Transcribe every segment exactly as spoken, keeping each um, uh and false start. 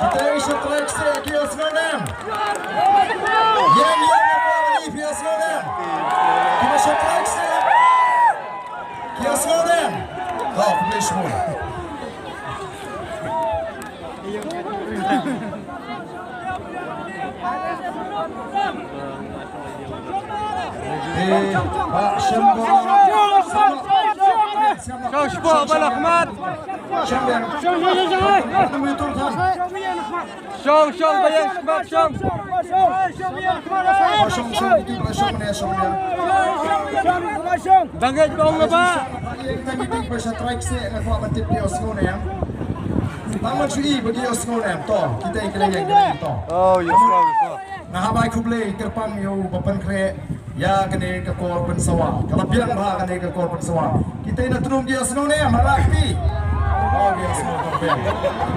Te shatrai kseh ki ïohsngew ne em? Ïeng ïeng hapoh kane phi ïohsngew ne em? Ki ba shatrai kseh ki ïohsngew ne em? To, khublei shibun. Eh, Bah Shemborlang. Shong shpoh Bah Lahkmat. Shong biang. Shong, shong, Bah Ïeng Shmat, shong. Bah Shong, shong, shong, shong, shong, shong, shong. Dang ngeit ba ong ba. Ïeng tang ïa ki ba shatrai kseh nga kwah ban tip ki ïohsngew ne em. Tang ban shu i ba ki ïohsngew ne em. To, kita ïa ki leh ïa ki to. Oh, ïohsngew, ïohsngew. Nga hap ai khublei kyrpang ïa u Bah Pynkhreh ïa kane ka kor pynsawa. Ka la biang bha kane ka kor pynsawa. Kita ïa na Tnum ki ïohsngew ne em ha la kti. Oh, ki ïohsngew ka biang.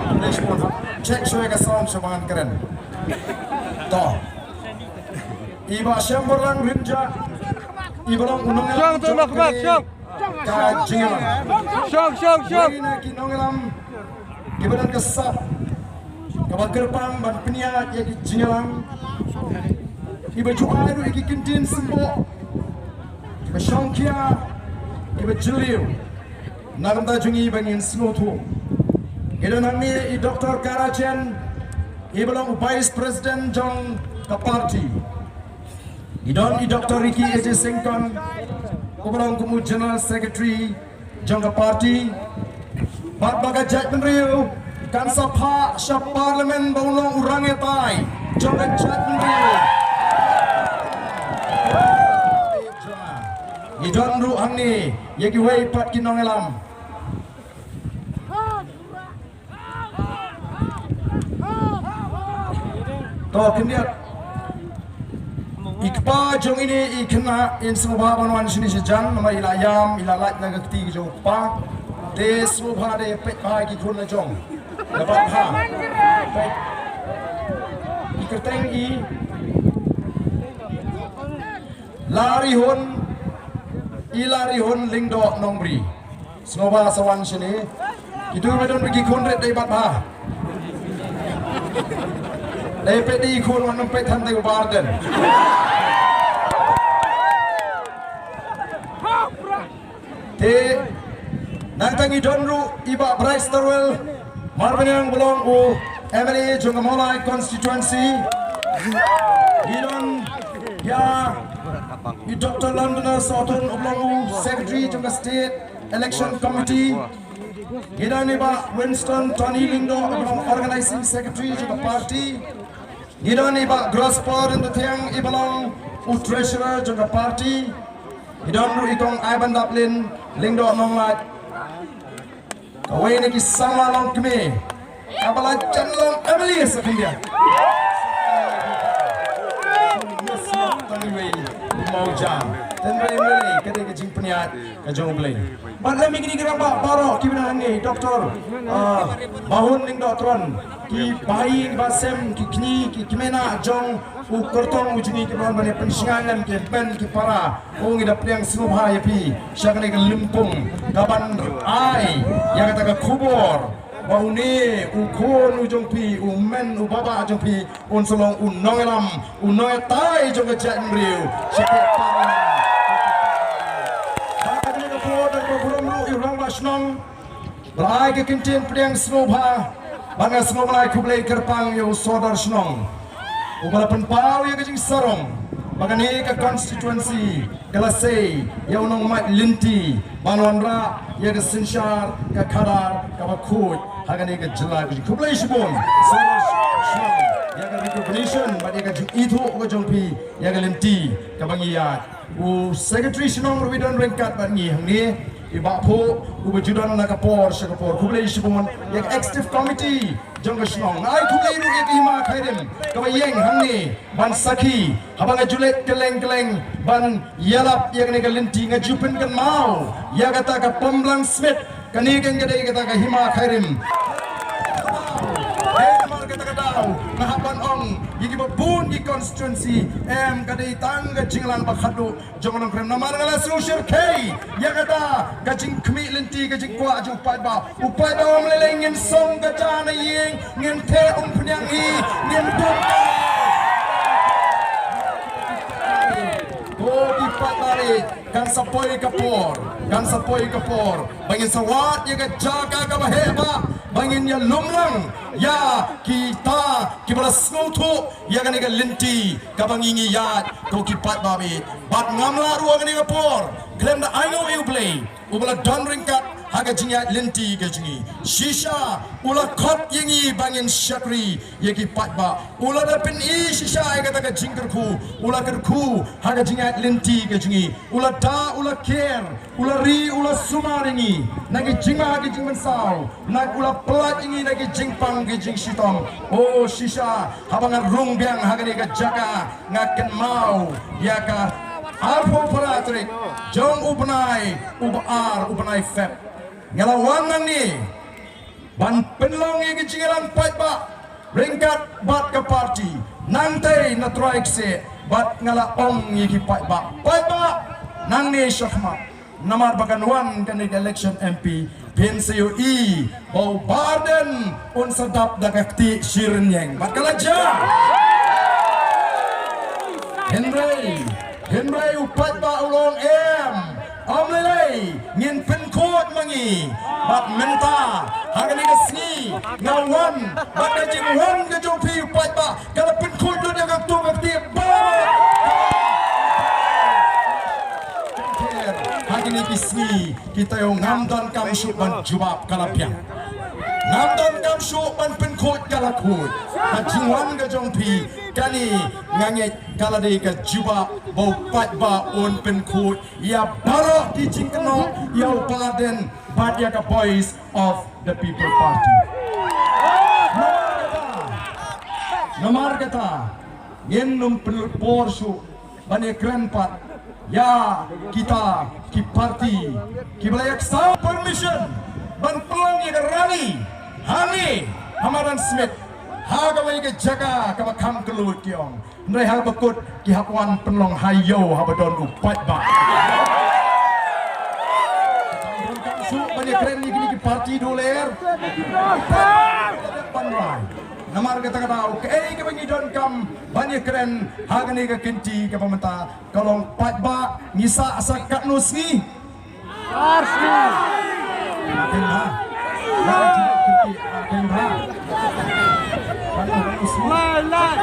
Khublei shibun ha. Check shwa ïa ka sound sha ba ngan kren. To. I Bah Shemborlang Rynjah. I ba long u nongïalam. Shong, to, jong Bah Kmat, kane shong. Ka jingïalang. Shong, shong, shong. Wei na ki nongïalam kiba don ka sap kaba kyrpang ban pynïaid ïa ki jingïalang, kiba ju ai ruh ïa ki kyntien symboh, kiba shongkhia, kiba jylliew na ka bynta jong ngi ba ngin sngewthuh. Ngi don hangne i Doctor Kara Chen, i ba long u Vice President jong ka party. Ngi don i Doctor Ricky A J Syngkon, uba long kum u General Secretary jong ka party. Bad ba ka jaitbynriew kan sa phah sha Parliament ba un long u rangbah jong ka jaitbynriew. Ngi don ruh hangne ïa kiwei pat ki nongïalam. To khyndiat. I kpa jong ine i khynnah in sngewbha ban wan shane shajan, namar i la ïam, i la lait na ka kti ka jong u kpa. Te sngewbha de peit bha ki khun la jong. La bat bha. Peit. I kyrteng i Larihun, i Larihun Lyngdoh Nongbri. Sngewbha sa wan shane. Kito ba don ba ki khun rit dei bat bha. Dei peit dei khun wan peit than dei u bar den. Te nangta ngi don ruh i Bah Bright Starwell Marbaniang ba long u M L A jong ka Mawlai constituency. Ngi don ïa i Doctor London Sohtun ba long u secretary jong ka State Election Committee. Ngi don i Bah Winston Tony Lyngdoh ba long organizing secretary jong ka party. Ngi don i Bah Grosspor Ryntathiang i ba long u treasurer jong ka party. Ngi don ruh i Kong Aibandaplin Lyngdoh Nonglait. Kawei na ki samla longkmie kaba la jan long M L A sa khyndiat. Tang iwei u Mawjam. Tang iwei M L A ka dei ka jingpynïaid ka jong U Blei. Bad lem ïa kine ki rangbah baroh kiba nang hangne, Doctor, ah, Bahun Lyngdoh Tron, ki bahaïing bahasem, ki kñi, ki kmie jong u kyrtong u jong ngi kiba wan ban ïa pynshngaiñ lem ki hynmen ki para. Ko ngi da pdiang sngewbha ïa phi sha kane ka lympung kaban ai ïa kata ka khubor ba une u khun u jong phi, u men u baba jong phi, un sa long u nongïalam, u nongïatai jong ka jaitbynriew. Sha ka parliament. Ba ka dei ka por da ka burom ruh ïa u rangbah shnong ba la ai ka kyntien pdiang sngewbha. Bad nga sngewbha ai khublei kyrpang ïa u sordar shnong uba la pynpaw ïa ka jingsarong ba kane ka constituency ka la sei ïa u nongmait lynti ban wanrah ïa ka synshar ka khadar kaba khuid ha kane ka jylla. Ka jingkhublei shibun sordar shnong ïa ka recognition bad ïa ka jingithuh ka jong phi ïa ka lynti kaba ngi ïaid. U secretary shnong ruh i don ryngkat bad ngi hangne, i Bah Phuh, uba ju don na ka por sha ka por. Khublei shibun ïa ka executive committee jong ka shnong. Nga ai khublei ruh ïa ka Hima Khyrim kaba ïeng hangne ban sakhi haba nga ju leit kylleng kylleng ban ïalap ïa kane ka lynti. Nga ju pynkynmaw ïa kata ka Pamblang Smit, kane kan ka dei kata ka Hima Khyrim. Hei, namar ka Kata ka daw nga hap ban ong ïa kiba bun ki constituency, em, ka dei tang ka jingïalang ba khadduh jong u nongkren. Namar nga la sngewsih ïa kata ka jingkhmih lynti, ka jingkwah jong u paidbah. U paidbah um lei lei, ngin song ka ja na ïing, ngin theh umphniang hi, ngin dum. Ko ki paidbah, kan sa poi ka por, kan sa poi ka por ba ngin sa wad ïa ka jaka kaba heh ba, ba ngin ïalum lang ïa kita kiba la sngewthuh ïa kane ka lynti kaba ngi ngi ïaid, ko ki paidbah. Bad ngam lah ruh ha kane ka por khlem da ai nguh ïa U Blei uba la don ryngkat ha ka jingïaid lynti ka jong ngi. Shisha u la khot ïa ngi ba ngin shakri ïa ki paidbah. U la da pyni shisha ïa kata ka jingkyrkhu, u la kyrkhu ha ka jingïaid lynti ka jong ngi. U la da, u la care, u la ri, u la sumar ïa ngi na ki jingma ki jingpynsaw, na u la pynlait ïa ngi na ki jingpang ki jingshitom. O shisha, haba nga rung biang ha kane ka jaka, nga kynmaw ïa ka arphew phra tarik jong u bnai uba ar, u bnai Feb. Nga la wan nangne ban pynlong ïa ka jingïalang paidbah ryngkat bad ka party. Nangtei na trai kseh bad nga la ong ïa ki paidbah, paidbah, nangne shakhmat, namar ba kan wan kane ka election M P, phin sa ïohi ba u Bah Ardent un sa dap da ka kti shi rynïeng. Bad ka la jia. Hynrei, hynrei u paidbah u la ong, em, ym lei lei, ngin pynkhuid ma ngi. Bad mynta ha kane ka sngi nga wan bad ka jingwan ka jong phi u paidbah ka la pynkhuid lut ïa katu ka kti ba. Ha kine ki sngi kita ïoh ngam donkam shuh ban jubab, ka la biang. Ngam donkam shuh ban pynkhuid, ka la khuid. Ka jingwan ka jong phi kane nga ngeit ka la dei ka jubab ba u paidbah un pynkhuid ïa baroh ki jingkynnoh ïa u Bah Ardent bad ïa ka Voice of the People Party. Namar kata, namar kata ngin nym pynlut por shuh ban ïakren pat ïa kita ki party kiba la ïaksaw permission ban pynlong ïa ka rally hangne ha Madan Smit, ha kawei ka jaka kaba kham kylluid ki ong. Hynrei haba kut ki hap wan pynlong ha ïew haba don u paidbah. Suk ban ïakren ïa kine ki party duh lyer. Ban rai. Namar kata ka daw kaei kaba ngi donkam ban ïakren ha kane ka kynti kaba mynta ka long paidbah, ngi sah sa katno sngi? Ar sngi. Ar sngi. Lai, lai.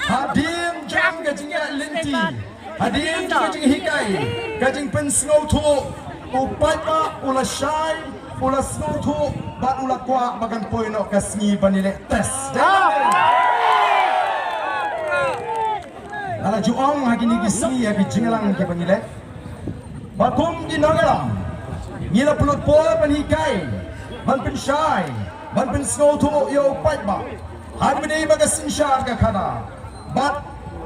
Hadien jong ka jingïaid lynti, hadien jong ka jinghikai, ka jingpynsngewthuh, u paidbah u la shai, u la sngewthuh bad u la kwah ba kan poi noh ka sngi ban ïaleh test. Nga la ju ong ha kine ki sngi ha ki jingïalang kiba ngi leh ba kum ki nongïalam ngi la pynlut por ban hikai, ban pynshai, ban pynsngewthuh ïa u paidbah. Hynrei mynta ba ka synshar ka khadar bad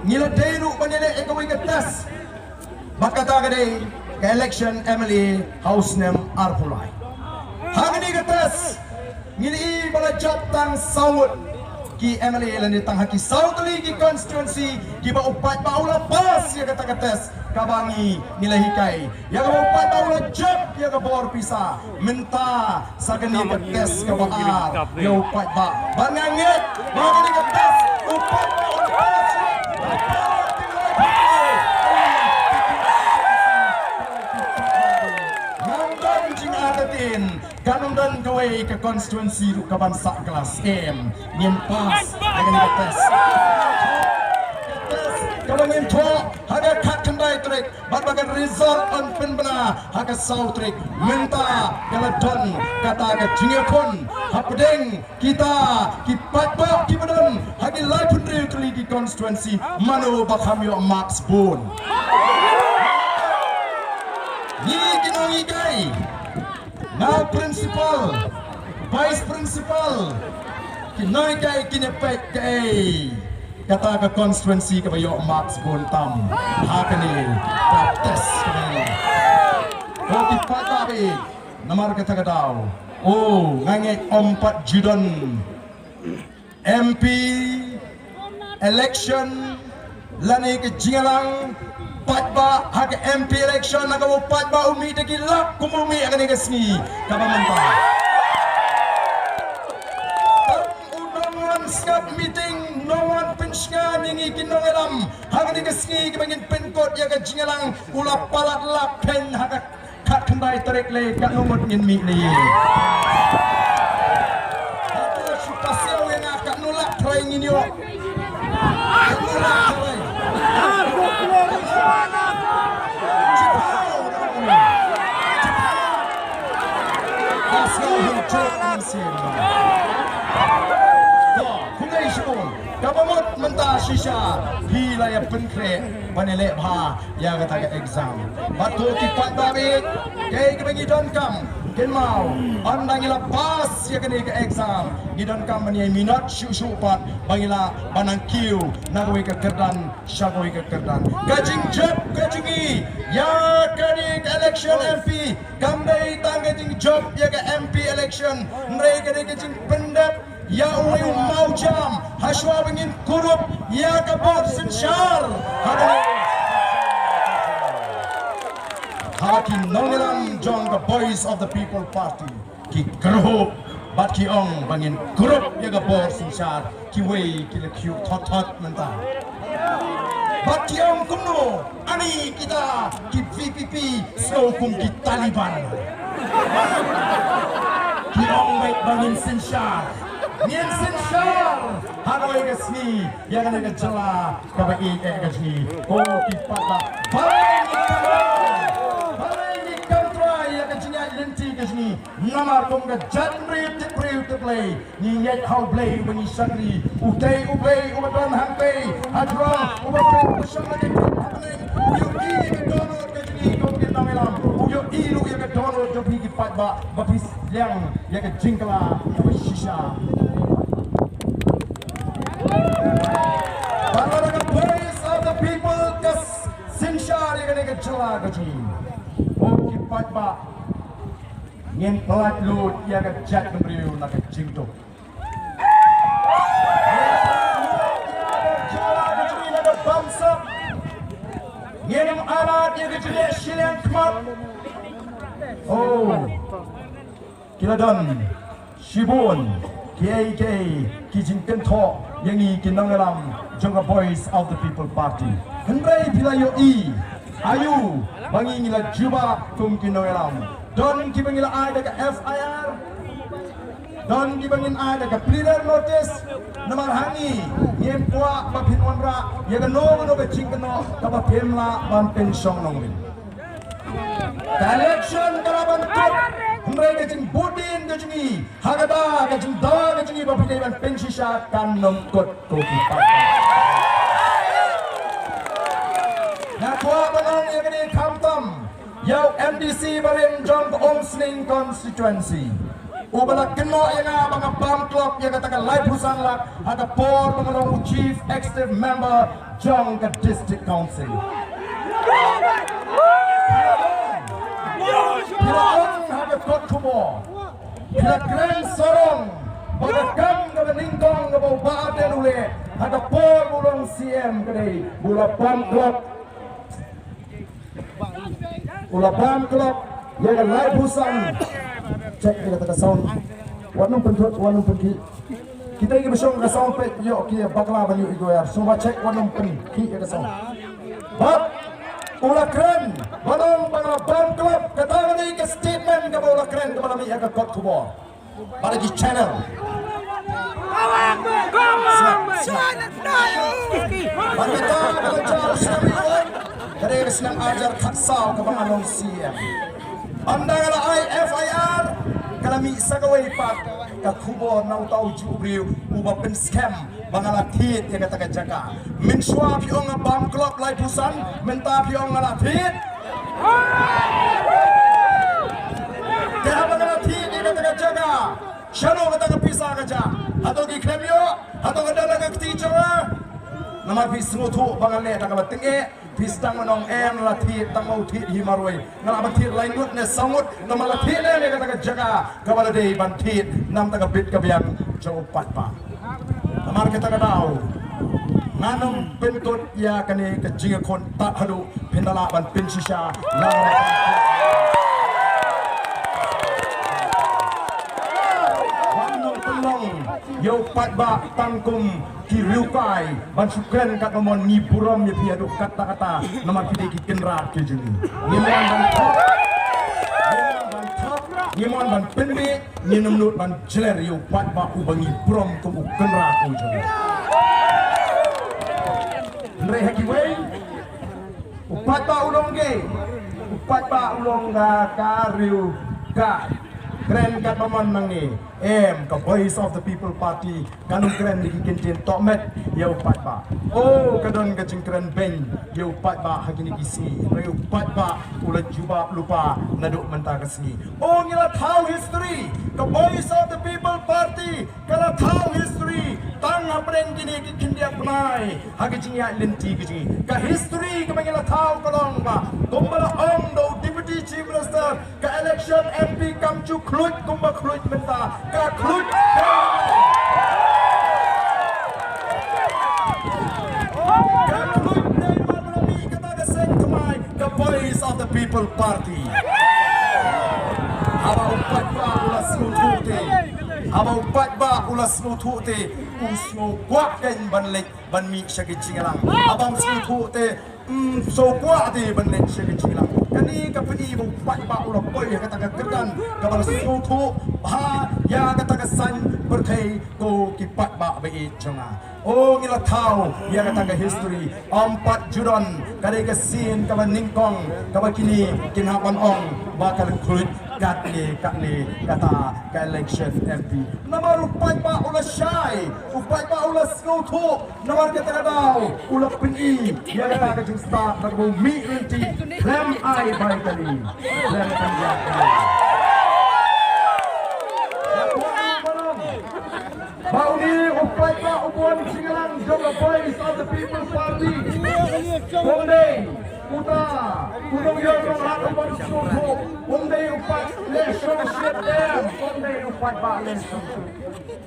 ngi la dei ruh ban ïaleh ïa kawei ka test. Bad kata ka dei ka election M L A ha u snem arphew lai. Ha kane ka test ngi la i ba la jop tang saw ngut ki M L A lane tang ha ki saw tylli ki constituency kiba u paidbah u la pass ïa kata ka test kaba ngi, ngi la hikai. Ïa kaba u paidbah u la jop ïa ka bor pisa. Mynta sa kane ka test kaba ar ïa u paidbah. Ba nga ngeit ba kane ka test u paidbah u la pass. Ngam don jingartatien, kan ym don kawei ka constituency ruh kaban sah glass, em, ngin pass ïa kane ka test. Ka test kaba ngin thoh ha ka khatkhyndai tarik. Bad ba ka result yn pynbna ha ka saw tarik. Mynta ka la don kata ka jingïakhun hapdeng kita ki paidbah kiba don ha ki laiphew hynriew tylli ki constituency, mano ba kham ïoh marks bun. Ngi ki nonghikai, nga principal, vice principal, ki nonghikai kin ïa peit kaei Kata ka constituency kaba ïoh marks bun tam ha kane ka test kaba ïoh. Ko ki paidbah ba ïeit, namar kata ka daw, oh, nga ngeit ym pat ju don M P election lane ka jingïalang paidbah ha ka M P election, ha kaba u paidbah u mih da ki lak kumba u mih ha kane ka sngi kaba mynta. Tam u nongwan sngap meeting, nongwan pynshngaiñ ïa ngi ki nongïalam ha kane ka sngi kaba ngin pynkut ïa ka jingïalang, u la palat lak khein ha ka khatkhyndai tarik lei, katno ngut ngin mih ne ïa. Hato shu pasiaw ïa nga, katno lak trai ngin ïoh? Katno lak trai? Shiphew. Shiphew. Ka sngewthuh jong ngi sien. Ko, kumne shibun. Kaba mut mynta shisha phi la ïa pynkhreh ban ïaleh bha ïa kata ka exam. Bad to ki paidbah, kaei kaba ngi donkam, kynmaw, ynda ngi la pass ïa kane ka exam, ngi donkam ban ïa minot shuh shuh pat ba ngi lah ban nang kiew na kawei ka kyrdan sha kawei ka kyrdan. Ka jingjop ka jong ngi ïa kane ka election M P kam dei tang ka jingjop ïa ka M P election, hynrei ka dei ka jingpyndep ïa uwei u mawjam ha shuwa ba ngin kurup ïa ka bor synshar. Haba ki nongïalam jong ka Voice of the People Party ki kyrhuh bad ki ong ba ngin kurup ïa ka bor synshar, kiwei ki la kyiuh thot thot mynta. Bad ki ong kumno, ani kita ki V P P sngew kum ki Taliban. Ki ong beit ba ngin synshar. Ngin synshar ha kawei ka sngi ïa kane ka jylla kaba ïeit ka jong ngi. Ko ki paidbah, balei ngi kam trai, balei ngi kam trai ïa ka jingïaid lynti ka jong ngi? Namar kum ka jaitbynriew tip briew tip Blei, ngi ngeit ha U Blei uba ngi shakri. Utei U Blei uba don hangtei ha jrong, uba pynshong na ka jingpynhapdeng, u ïohi ïa ka dohnud ka jong ngi kum ki nongïalam, u ïohi ruh ïa ka dohnud jong phi ki paidbah ba phi liang ïa ka jingkylla kaba shisha. Bad lada ka Voice of the People ka synshar ïa kane ka jylla ka jong ngi, ko ki paidbah, ngin pyllait lut ïa ka jaitbynriew na ka jingduk. Ngin ym ailad ïa ka jingïaid shiliang khmat. Oh, ki la don shibun kiei kiei ki jingkynthoh ïa ngi ki nongïalam jong ka Voice of the People Party. Hynrei phi la ïohi aïu ba ngi, ngi la jubab kum ki nongïalam. Don kiba ngi la ai da ka F I R, don kiba ngin ai da ka pleader notice. Namar ha ngi, ngim kwah ba phin wanrah ïa kano kano ka jingkynnoh kaba phim lah ban pynshong nongrim. Ka election ka la ban kut, hynrei ka jingbud dien ka jong ngi ha kata ka jingdaw ka jong ngi ba phi dei ban pynshisha kan ym kut, ko ki paidbah. Nga kwah ban ong ïa kane khamtam ïa u M D C barim jong ka Umsning constituency, uba la kynnoh ïa nga ba nga bam klop ïa kata ka laiphew san lak ha ka por ba nga long u Chief Executive Member jong ka District Council. Phi la ong ha ka kot khubor, phi la kren sarong ba ka kam kaba nyngkong kaba u Bah Ardent u leh ha ka por ba u long C M ka dei ba u la bam klop, u la bam klop ïa ka laiphew san. Check ïa kata ka sound. Wat nym pynthut, wat nym pynkhih. Kita kiba shong ka sound peit ïoh ki bakla ban ïoh igoyar. Sngewbha check, wat nym pynkhih ïa ka sound. Bad u la kren ban ong ba nga la bam klop, kata ka dei ka statement kaba u la kren kaba la mih ha ka kot khubor. Bad ki channel. Bad kata ka la jia u snem ïoh, ka dei ka snem arhajar khatsaw kaba nga long C M. Ynda nga la ai F I R, ka la mih sa kawei pat ka khubor na uta u juh briew uba pynskhem ba nga la thied ïa kata ka jaka. Mynshuwa phi ong nga bam klop laiphew san, mynta phi ong nga la thied. Te haba nga la thied ïa kata ka jaka, shano kata ka pisa ka jia? Hato ki khlem ïoh? Hato ka don ha ka kti jong nga? Namar phi sngewthuh ba nga leh da kaba tyngeh, phi sdang ban ong em la thied, tang ma u thied hi marwei. Nga lah ban thied lai ngut ne saw ngut, tang ma la thied ne kata ka jaka kaba la dei ban thied, namar kata ka bit ka biang jong u paidbah. Namar kata ka daw, ngan ym pynkut ïa kane ka jingïakhun tad haduh phin da lah ban pynshisha. Ngan ym pynlong ïa u paidbah tang kum ki riewkai ban shu kren katba mon. Ngi burom ïa phi haduh katta katta namar phi dei ki kynrad ki jong ngi. Ngi mon ban thok, ngi mon ban thok, ngi mon ban pynbeit, ngin ym nud ban jler ïa u paidbah uba ngi burom kum u kynrad u jong ngi. Hynrei ha kiwei, u paidbah u long kaei? U paidbah u long ka, ka riewkai. Kren katba mon nangne. Em, ka Voice of the People Party kan ym kren da ki kyntien tohmet ïa u paidbah. Oh, ka don ka jingkren beiñ ïa u paidbah ha kine ki sngi. Hynrei u paidbah u la jubab lypa naduh mynta ka sngi. Oh, ngi la thaw history. Ka Voice of the People Party ka la thaw history tang hapdeng kine ki khyndiat bnai ha ka jingïaid lynti ka jong ngi. Ka history kaba ngi la thaw ka long ba, kumba la ong da u Deputy Chief Minister, ka election M P kam ju khluit kumba khluit mynta, ka khluit. Ka khluit dei namar ba la mih kata ka seng thymmai, ka Voice of the People Party. Haba u paidbah u la sngewthuh te, haba u paidbah u la sngewthuh te, u sngewkwah kein ban leit ban mih sha ka jingïalang. Haba ym sngewthuh te, ym sngewkwah te ban leit sha ka jingïalang. Kane ka pyni ba u paidbah u la poi ha kata ka kyrdan kaba la sngewthuh bha ïa kata ka saiñ pyrthei, ko ki paidbah ba ïeit jong nga. Oh, ngi la thaw ïa kata ka history. Ym pat ju don, ka dei ka sien kaba nyngkong kaba kine kin hap ban ong ba ka la khluit katne katne kata ka election M P. Namar u paidbah u la shai, u paidbah u la sngewthuh. Namar kata ka daw u la pyni ïa kata ka jingstad, namar ba u mih lynti khlem ai bai kali, khlem pynïaid kali. Ba une u paidbah u bun jingïalang jong ka Voice of the People Party. Um dei uta u nongïoh nongrang uba sngewthuh, um dei u paid leh shongshit, em, um dei u paidbah leh shongshit.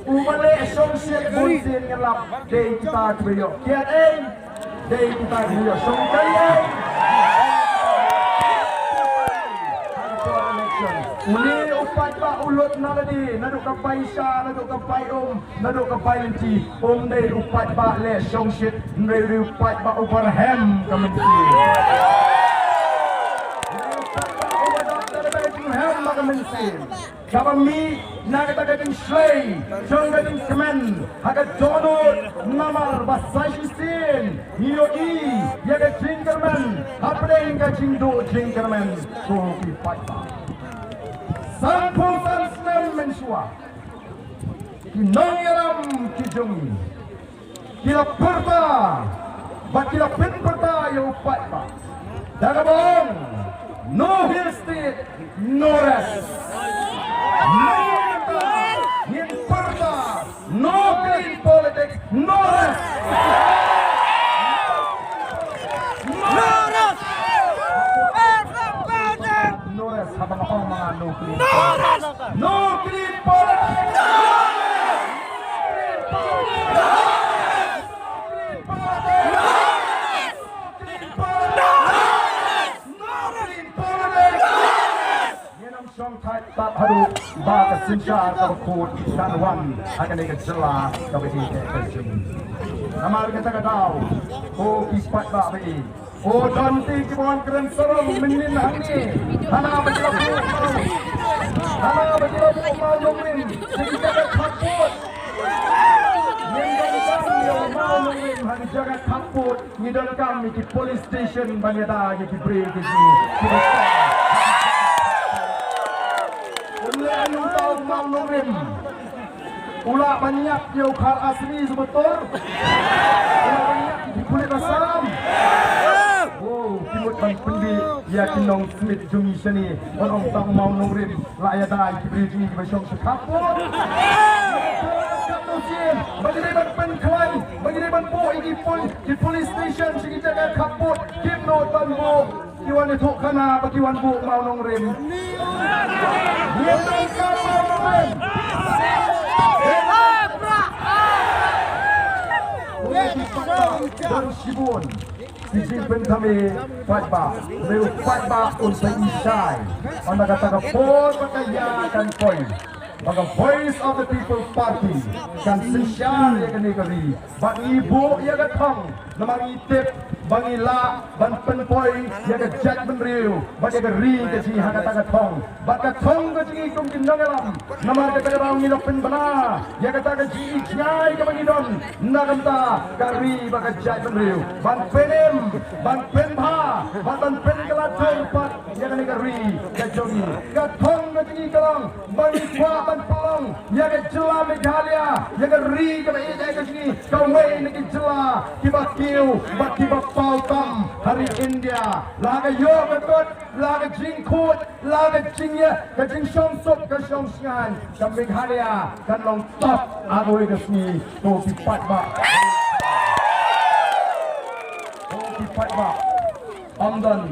Uba leh shongshit bunsien ngi lap dei kita kiba ïoh kiad ei, dei kita kiba ïoh shongkai ei. Une u paidbah u lut na lade, naduh ka bai sha, naduh ka bai um, naduh ka bai lynti, um dei u paidbah leh shongshit, hynrei u dei u paidbah uba rhem ka mynsiem. U dei u paidbah uba dap da lade jinghem bad ka mynsiem. Kaba mih na kata ka jingshlei jong ka jingkmen ha ka dohnud, namar ba sa shisien ngi ïohi ïa ka jingkyrmen hapdeng ka jingduh jingkyrmen, ko ki paidbah. Sanphew san snem mynshuwa, ki nongïalam ki jong ngi ki la pyrta bad ki la pynpyrta ïa u paidbah da kaba ong, no Hill State, no rest. Mynta ngin pyrta, no clean politics, no rest. No rest. No rest. Haba nga ong ma nga, no clean politics. No clean politics. Ngin ym shong thait tad haduh ba ka synshar kaba khuid kan wan ha kane ka jylla kaba ïeit ka jong ngi. Namar kata ka daw, ko ki paidbah ba ïeit, ko don te kiba wan kren sarong mynnin hangne, hana ba ki la buh, hana ba ki la buh Mawlongrim sha ki jaka khappud. Ngin donkam ïa u Mawlongrim ha ki jaka khappud. Ngi donkam ïa ki police station ban ïada ïa ki briew ki jong ngi. Um leh aïu uta u Mawlongrim? U lah ban ïap ïa u Khar Asri Subatur? U lah ban ïap ïa ki pulit Assam? Oh, ki mut ban pynbeit ïa ki nongsmit jong ngi shane ban ong uta u Mawlongrim la ïada ïa ki briew jong ngi kiba shong sha khappud. Katno sien ba ngi dei ban pynkhlaiñ, ba ngi dei Ban buh ïa ki pol-, ki police station sha ki jaka khap vote, kim nud ban buh. Ki wan ïathuh khana ba ki wan buh mawnongrim. Ïa tang ka mawnongrim. Don shibun ki jingpynthame paidbah. Lei u paidbah un sa i shai. Ynda kata ka por ba ka ïa kan poi, ba ka Voice of the People Party kan synshar ïa kane ka ri. Bad ngi buh ïa ka thong namar ngi tip ba ngi lah ban pynpoi ïa ka jaitbynriew bad ïa ka ri ka jong ngi ha kata ka thong. Bad ka thong ka jong ngi kum ki nongïalam, namar kata ka daw ngi la pynbna ïa kata ka jingïaid jngai kaba ngi don na ka bynta ka ri bad ka jaitbynriew, ban pynim, ban pynbha bad ban pynkylla dur pat ïa kane ka ri ka jong ngi. Ka thong ka jong ngi ka long ba ngi kwah ban pynlong ïa ka jylla Meghalaya ïa ka ri kaba ïeit ka jong ngi, kawei na ki jylla kiba kiew bad kiba paw tam ha ri India. La ka ïoh ka kot, la ka jingkhuid, la ka jingïa, ka jingshongsuk, ka shongshngaiñ, ka Meghalaya kan long top ha kawei ka sngi. Ko ki paidbah, ko ki paidbah, ym don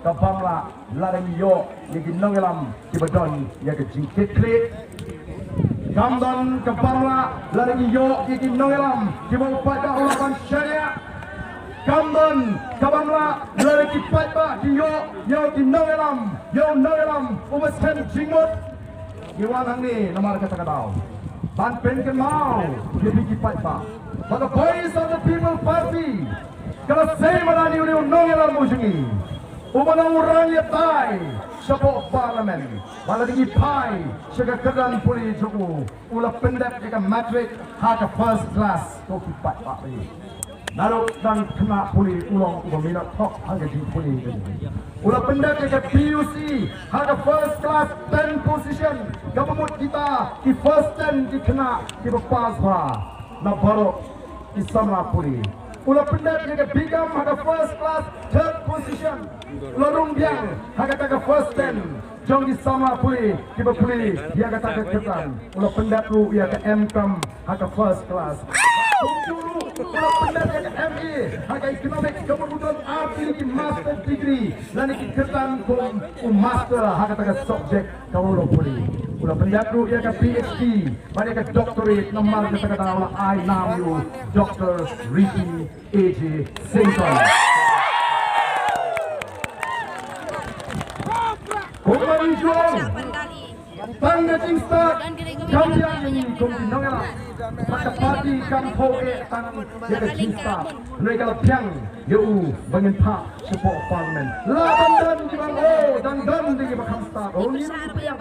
ka bym lah lada ngi ïoh ïa ki nongïalam kiba don ïa ka jingkitkhlieh. Kam don ka bym lah lada ngi ïoh ïa ki nongïalam kiba u paidbah u lah ban shaniah. Kam don ka bym lah lada ki paidbah ki ïoh ïa ki nongïalam, ïa u nongïalam uba shem jingmut. Ngi wan hangne namar kata ka daw ban pynkynmaw ïa phi ki paidbah ba ka Voice of the People Party ka la sei madan ïa u nongïalam u jong ngi uba long u rangiatai shapoh Parliament, ba lada ngi phai sha ka kyrdan pule jong u, u la pyndep ïa ka matric ha ka first class. Ko ki paidbah, naduh dang khynnah pule u long uba minot thok ha ka jingpule. U la pyndep ïa ka P U C ha ka first class, ten position, kaba mut kita ki first ten ki khynnah kiba pass bha na baroh ki samla pule. U la pyndep ïa ka B Com ha ka first class, third position. U la rung biang ha kata ka first ten jong ki samla pule kiba pule ïa kata ka kyrdan. U la pyndep ruh ïa ka M Com ha ka first class. Kumjuh ruh u la pyndep ïa ka M A ha ka economics, kaba u don ar tylli ki master degree lane ki kyrdan kum u master ha kata ka subject kaba u la pule. U la pyndep ruh ïa ka P H D bad ïa ka doctorate, namar kata ka daw la ai nam ïa u Doctor Ricky A J Syngkon. Kumba ngi ju ong, tang ka jingstad kam biang ïa ngi kum ki nongïalam. Bad ka party kam thoh eh tang ïa ka jingstad, hynrei ka la biang ïa u ba ngin phah shapoh Parliament. Lah ban don kiba ong, oh, dang don de kiba kham stad. Oh, ngin ïa biang.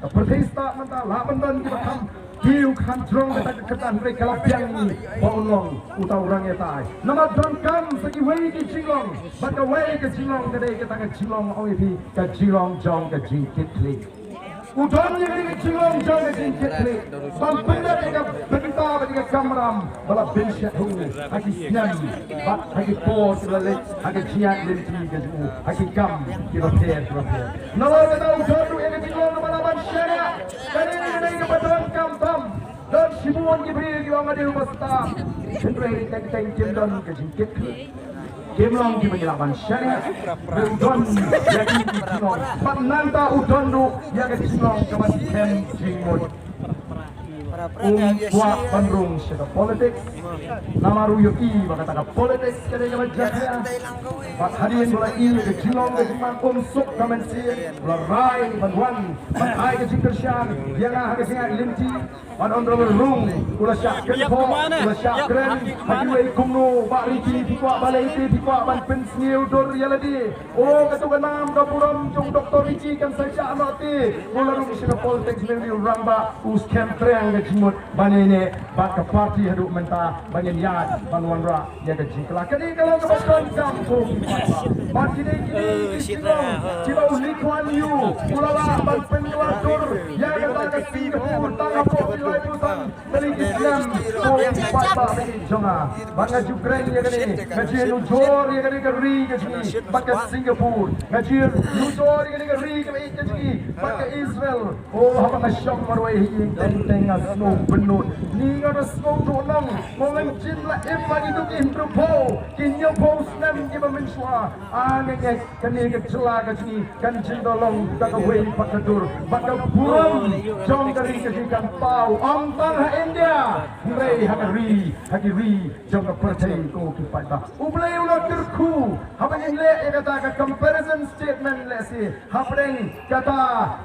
Ka pyrthei stad mynta, lah ban don kiba kham kiew kham jrong kata ka kyrdan, hynrei ka la biang ïa ngi ba un long uta u rangiatai. Namar donkam sa kiwei ki jinglong, bad kawei ka jinglong ka dei kata ka jinglong, ong ïa phi, ka jinglong jong ka jingkitkhlieh. U don ïa kane ka jinglong jong ka jingkitkhlieh ban pyndep ïa ka bynta bad ïa ka kamram ba la bynshit ha u ha ki snem bad ha ki por kiba la leit, ha ka jingïaid lynti ka jong u ha ki kam kiba pher kiba pher. Nalor kata u don ruh ïa ka jinglong ba la ban shaniah. Kane ka dei kaba donkam tam. Don shibun ki briew ki ong ade u ba stad, hynrei teng teng kim don ka jingkitkhlieh. Kim long kiba ngi lah ban shaniah. Hynrei u don ïa ki jinglong, bad nangta u don ruh ïa ka jinglong kaba skhem jingmut. Um kwah ban rung sha ka politics, namar u ïohi ba kata ka politics ka dei kaba jakhlia. Bad hadien ba u la ïohi ka jinglong ka jingman um suk ka mynsiem, u la rai ban wan ban ai ka jingkyrshan ïa nga ha ka jingïaid lynti. Bad Honorable Rung u la shah kynphoh, u la shah kren ha kiwei kumno, Bah Ricky phi kwah balei te phi kwah ban pynsniew dur ïa lade. Oh, katto ka nam ka burom jong Doctor Ricky kan sa jah noh te. U la rung sha ka politics, ne u rangbah u skhem triang ka jingmut ban ïaineh bad ka party haduh mynta ba ngin ïaid ban wanrah ïa ka jingkylla. Kane ka long kaba donkam ko ki paidbah. Bad kine kine ki jinglong kiba u Lee Kuan Yew u la lah ban pynkylla dur ïa kata ka Singapore tang hapoh ki laiphew san tylli ki snem ko ki paidbah jong nga. Bad nga ju kren ïa kane, nga ju nujor ïa kane ka ri ka jong ngi bad ka Singapore. Nga ju nujor ïa kane ka ri kaba ïeit ka jong ngi bad ka Israel. Oh, haba nga shong marwei hi ïing teng teng nga Nong pynlut ni nga da sngewthuh nong mo ngan jin la im ma ki duk in tu pho ki nyau pho snem ki ba mynshuwa. A nge nge kane ka jylla ka jong ngi kan jin da long ka kawei pat ka dur bad ka burom jong ka ri ka jong ngi kan paw ym tang ha India hynrei ha ka ri ha ki ri jong ka pyrthei ko ki paidbah. U Blei u la kyrkhu haba ngin leh ïa kata ka comparison statement lehse hapdeng kata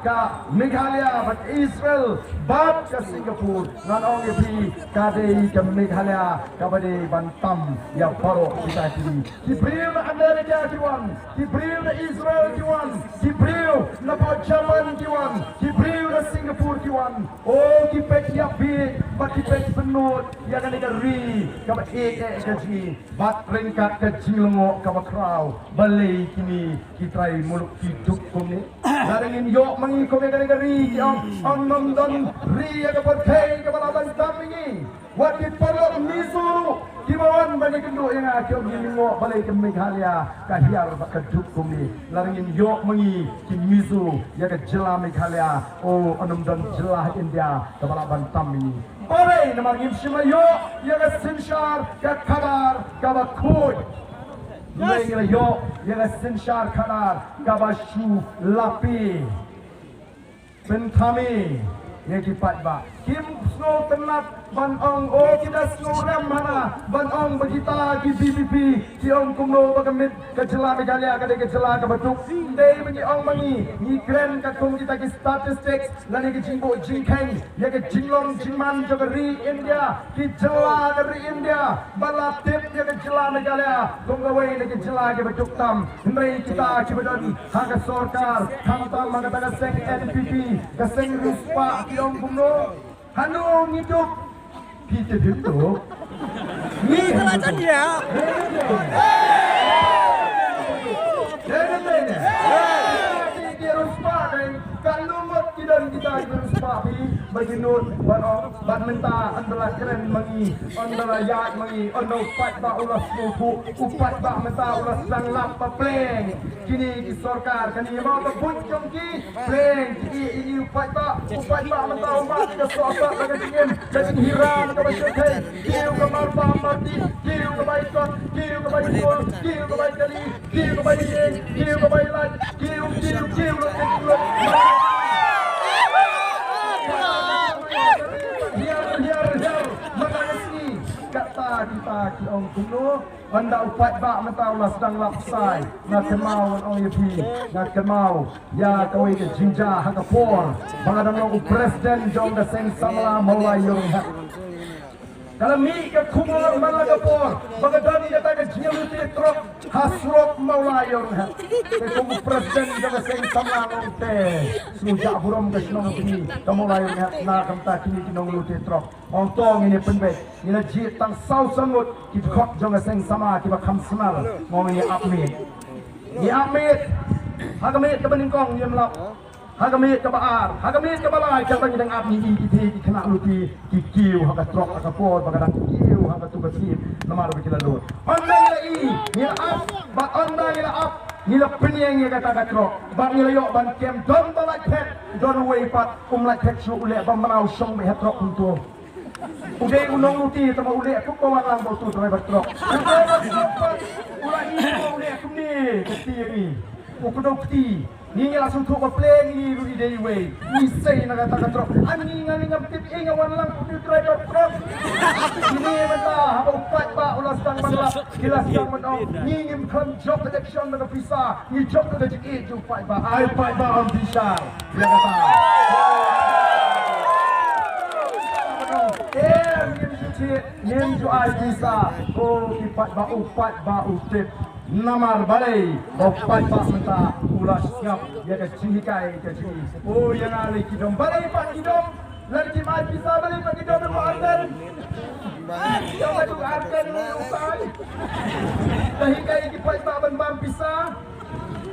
ka Meghalaya bad Israel bad ka Singapore. Ngan ong ïa phi ka dei ka Meghalaya kaba dei ban tam ïa baroh kita ki ri. Ki briew na Amerika ki wan, ki briew na Israel ki wan, ki briew na Japan ki wan, ki briew na Singapore ki wan. O ki peit ïa phi bad ki peit pynlut ïa kane ka ri kaba eh eh ka jong ngi. Bad ryngkat ka jinglyngngoh kaba khraw balei kine ki trai muluk ki duk kumne. Lada ngin ïoh ma ngi kum ïa kane ka ri ki ong ong ym don ri ïa ka pyrthei kaba lah ban tam ïa ngi. Wat ki paralok Mizo ruh kiba wan ban ïakynduh ïa nga ki ong ngi lyngngoh balei ka Meghalaya ka hiar bad ka duk kumne. Lada ngin ïoh ma ngi ki Mizo ïa ka jylla Meghalaya, o ong ym don jylla ha India kaba lah ban tam ïa ngi. Balei namar ngim shym la ïoh ïa ka synshar ka khadar kaba khuid. Balei ngi la ïoh ïa ka synshar khadar kaba shu lapi. Pynthame ïa ki paidbah. Kim sngewtynnat ban ong o ki da sngewrem hana ban ong ba kita ki V P P ki ong kumno ba ka miet ka jylla Meghalaya ka dei ka jylla kaba duk. Dei ba ngi ong ma ngi ngi kren katkum kita ki statistics lane ki jingbuh jingkheiñ ïa ka jinglong jingman jong ka ri India, ki jylla ka ri India. Ba la tip ïa ka jylla Meghalaya kum kawei na ki jylla kiba duk tam. Hynrei kita kiba don ha ka sorkar khamtam ha kata ka seng N P P ka seng riewspah ki ong kumno. Hano ngi duk. Phi te phi duk. Ngi te la chan ïa. Ka lum bad ki don kita ki riewspah phi ba ki nud ban ong bad mynta ynda la kren ma ngi ynda la ïaid ma ngi ynda u paidbah u la sngewthuh u paidbah mynta u la sdang lap ba pleng. Kine ki sorkar kane ma ka buit jong ki pleng ki ïa ïa u paidbah u paidbah mynta u mad ka soh sat ba ka jingim ka jinghiram kaba shyrkhei. Kiew ka mar bam mar ti kiew ka bai kot kiew ka bai kol kiew ka bai kali. Kiew ka bai ïeng, kiew ka bai lait, kiew, kiew, kiew, lait, kiew, lait. Hiar, hiar, hiar. Mata ka sngi. Kata kita ki ong kumno. Ynda u paidbah mynta u la sdang lap sai. Nga kynmaw ngan ong ïa phi. Nga kynmaw ïa kawei ka jingjia ha ka por ba nga dang long u president jong ka seng samla Mawlai Ïewrynghep. Ka la mih ka khubor man la ka por ba ka don kata ka jingïalute trok ha surok Mawlai Ïewrynghep. Te kum u president jong ka seng samla nga ong te sngewjah burom ka shnong jong ngi ka Mawlai Ïewrynghep na ka bynta kine ki nonglute trok. Ong to ngin ïa pynbeit ngin ïa jied tang saw san ngut ki dkhot jong ka seng samla kiba kham snar. Nga ong ngin ïa ap miet. Ngi ap miet ha ka miet kaba nyngkong ngim lap. Ha ka miet kaba ar, ha ka miet kaba lai, katba ngi dang ap ngi i ki thie ki khynnah lute ki kiew ha ka trok ha ka por ba ka dang kiew ha katu ka sien namar ba ki la lut. Ynda ngi la i ngi la ap bad ynda ngi la ap ngi la pynïeng ïa kata ka trok bad ngi la ïoh ban kem don ba lait phet don uwei pat um lait phet shuh u leh ba mraw shong beit ha trok kumto. U dei u nonglute tangba u leh kumba wan lang ba uto u driver trok. U driver trok pat u la i kumba u leh kumne ka kti ïa ngi. U kdew kti. Ngi ngi la sngewthuh ba pleng ngi ruh i dei iwei. Ngi sei na kata ka trok. Ani nga ni ngam tip ïa nga wan lang u driver trok. Kine mynta haba u paidbah u la sdang ban lap ki la sdang ban ong ngi ngim kham jop election na ka pisa. Ngi jop na ka jingïeit jong u paidbah. Ai paidbah ym bishar. Ïa kata. Em ngim ju thied ngim ju ai pisa. Ko ki paidbah u paidbah u tip. Namar balei ba u paidbah mynta u la sngap ïa ka jinghikai ka jong ngi. O ïa nga lei ki dom balei pat ki dom. Lada kim ai pisa balei pat ki dom ïa u Ardent. Ki dom ïa u Ardent ïa u Sai. Ka hikai ïa ki paidbah ban bam pisa.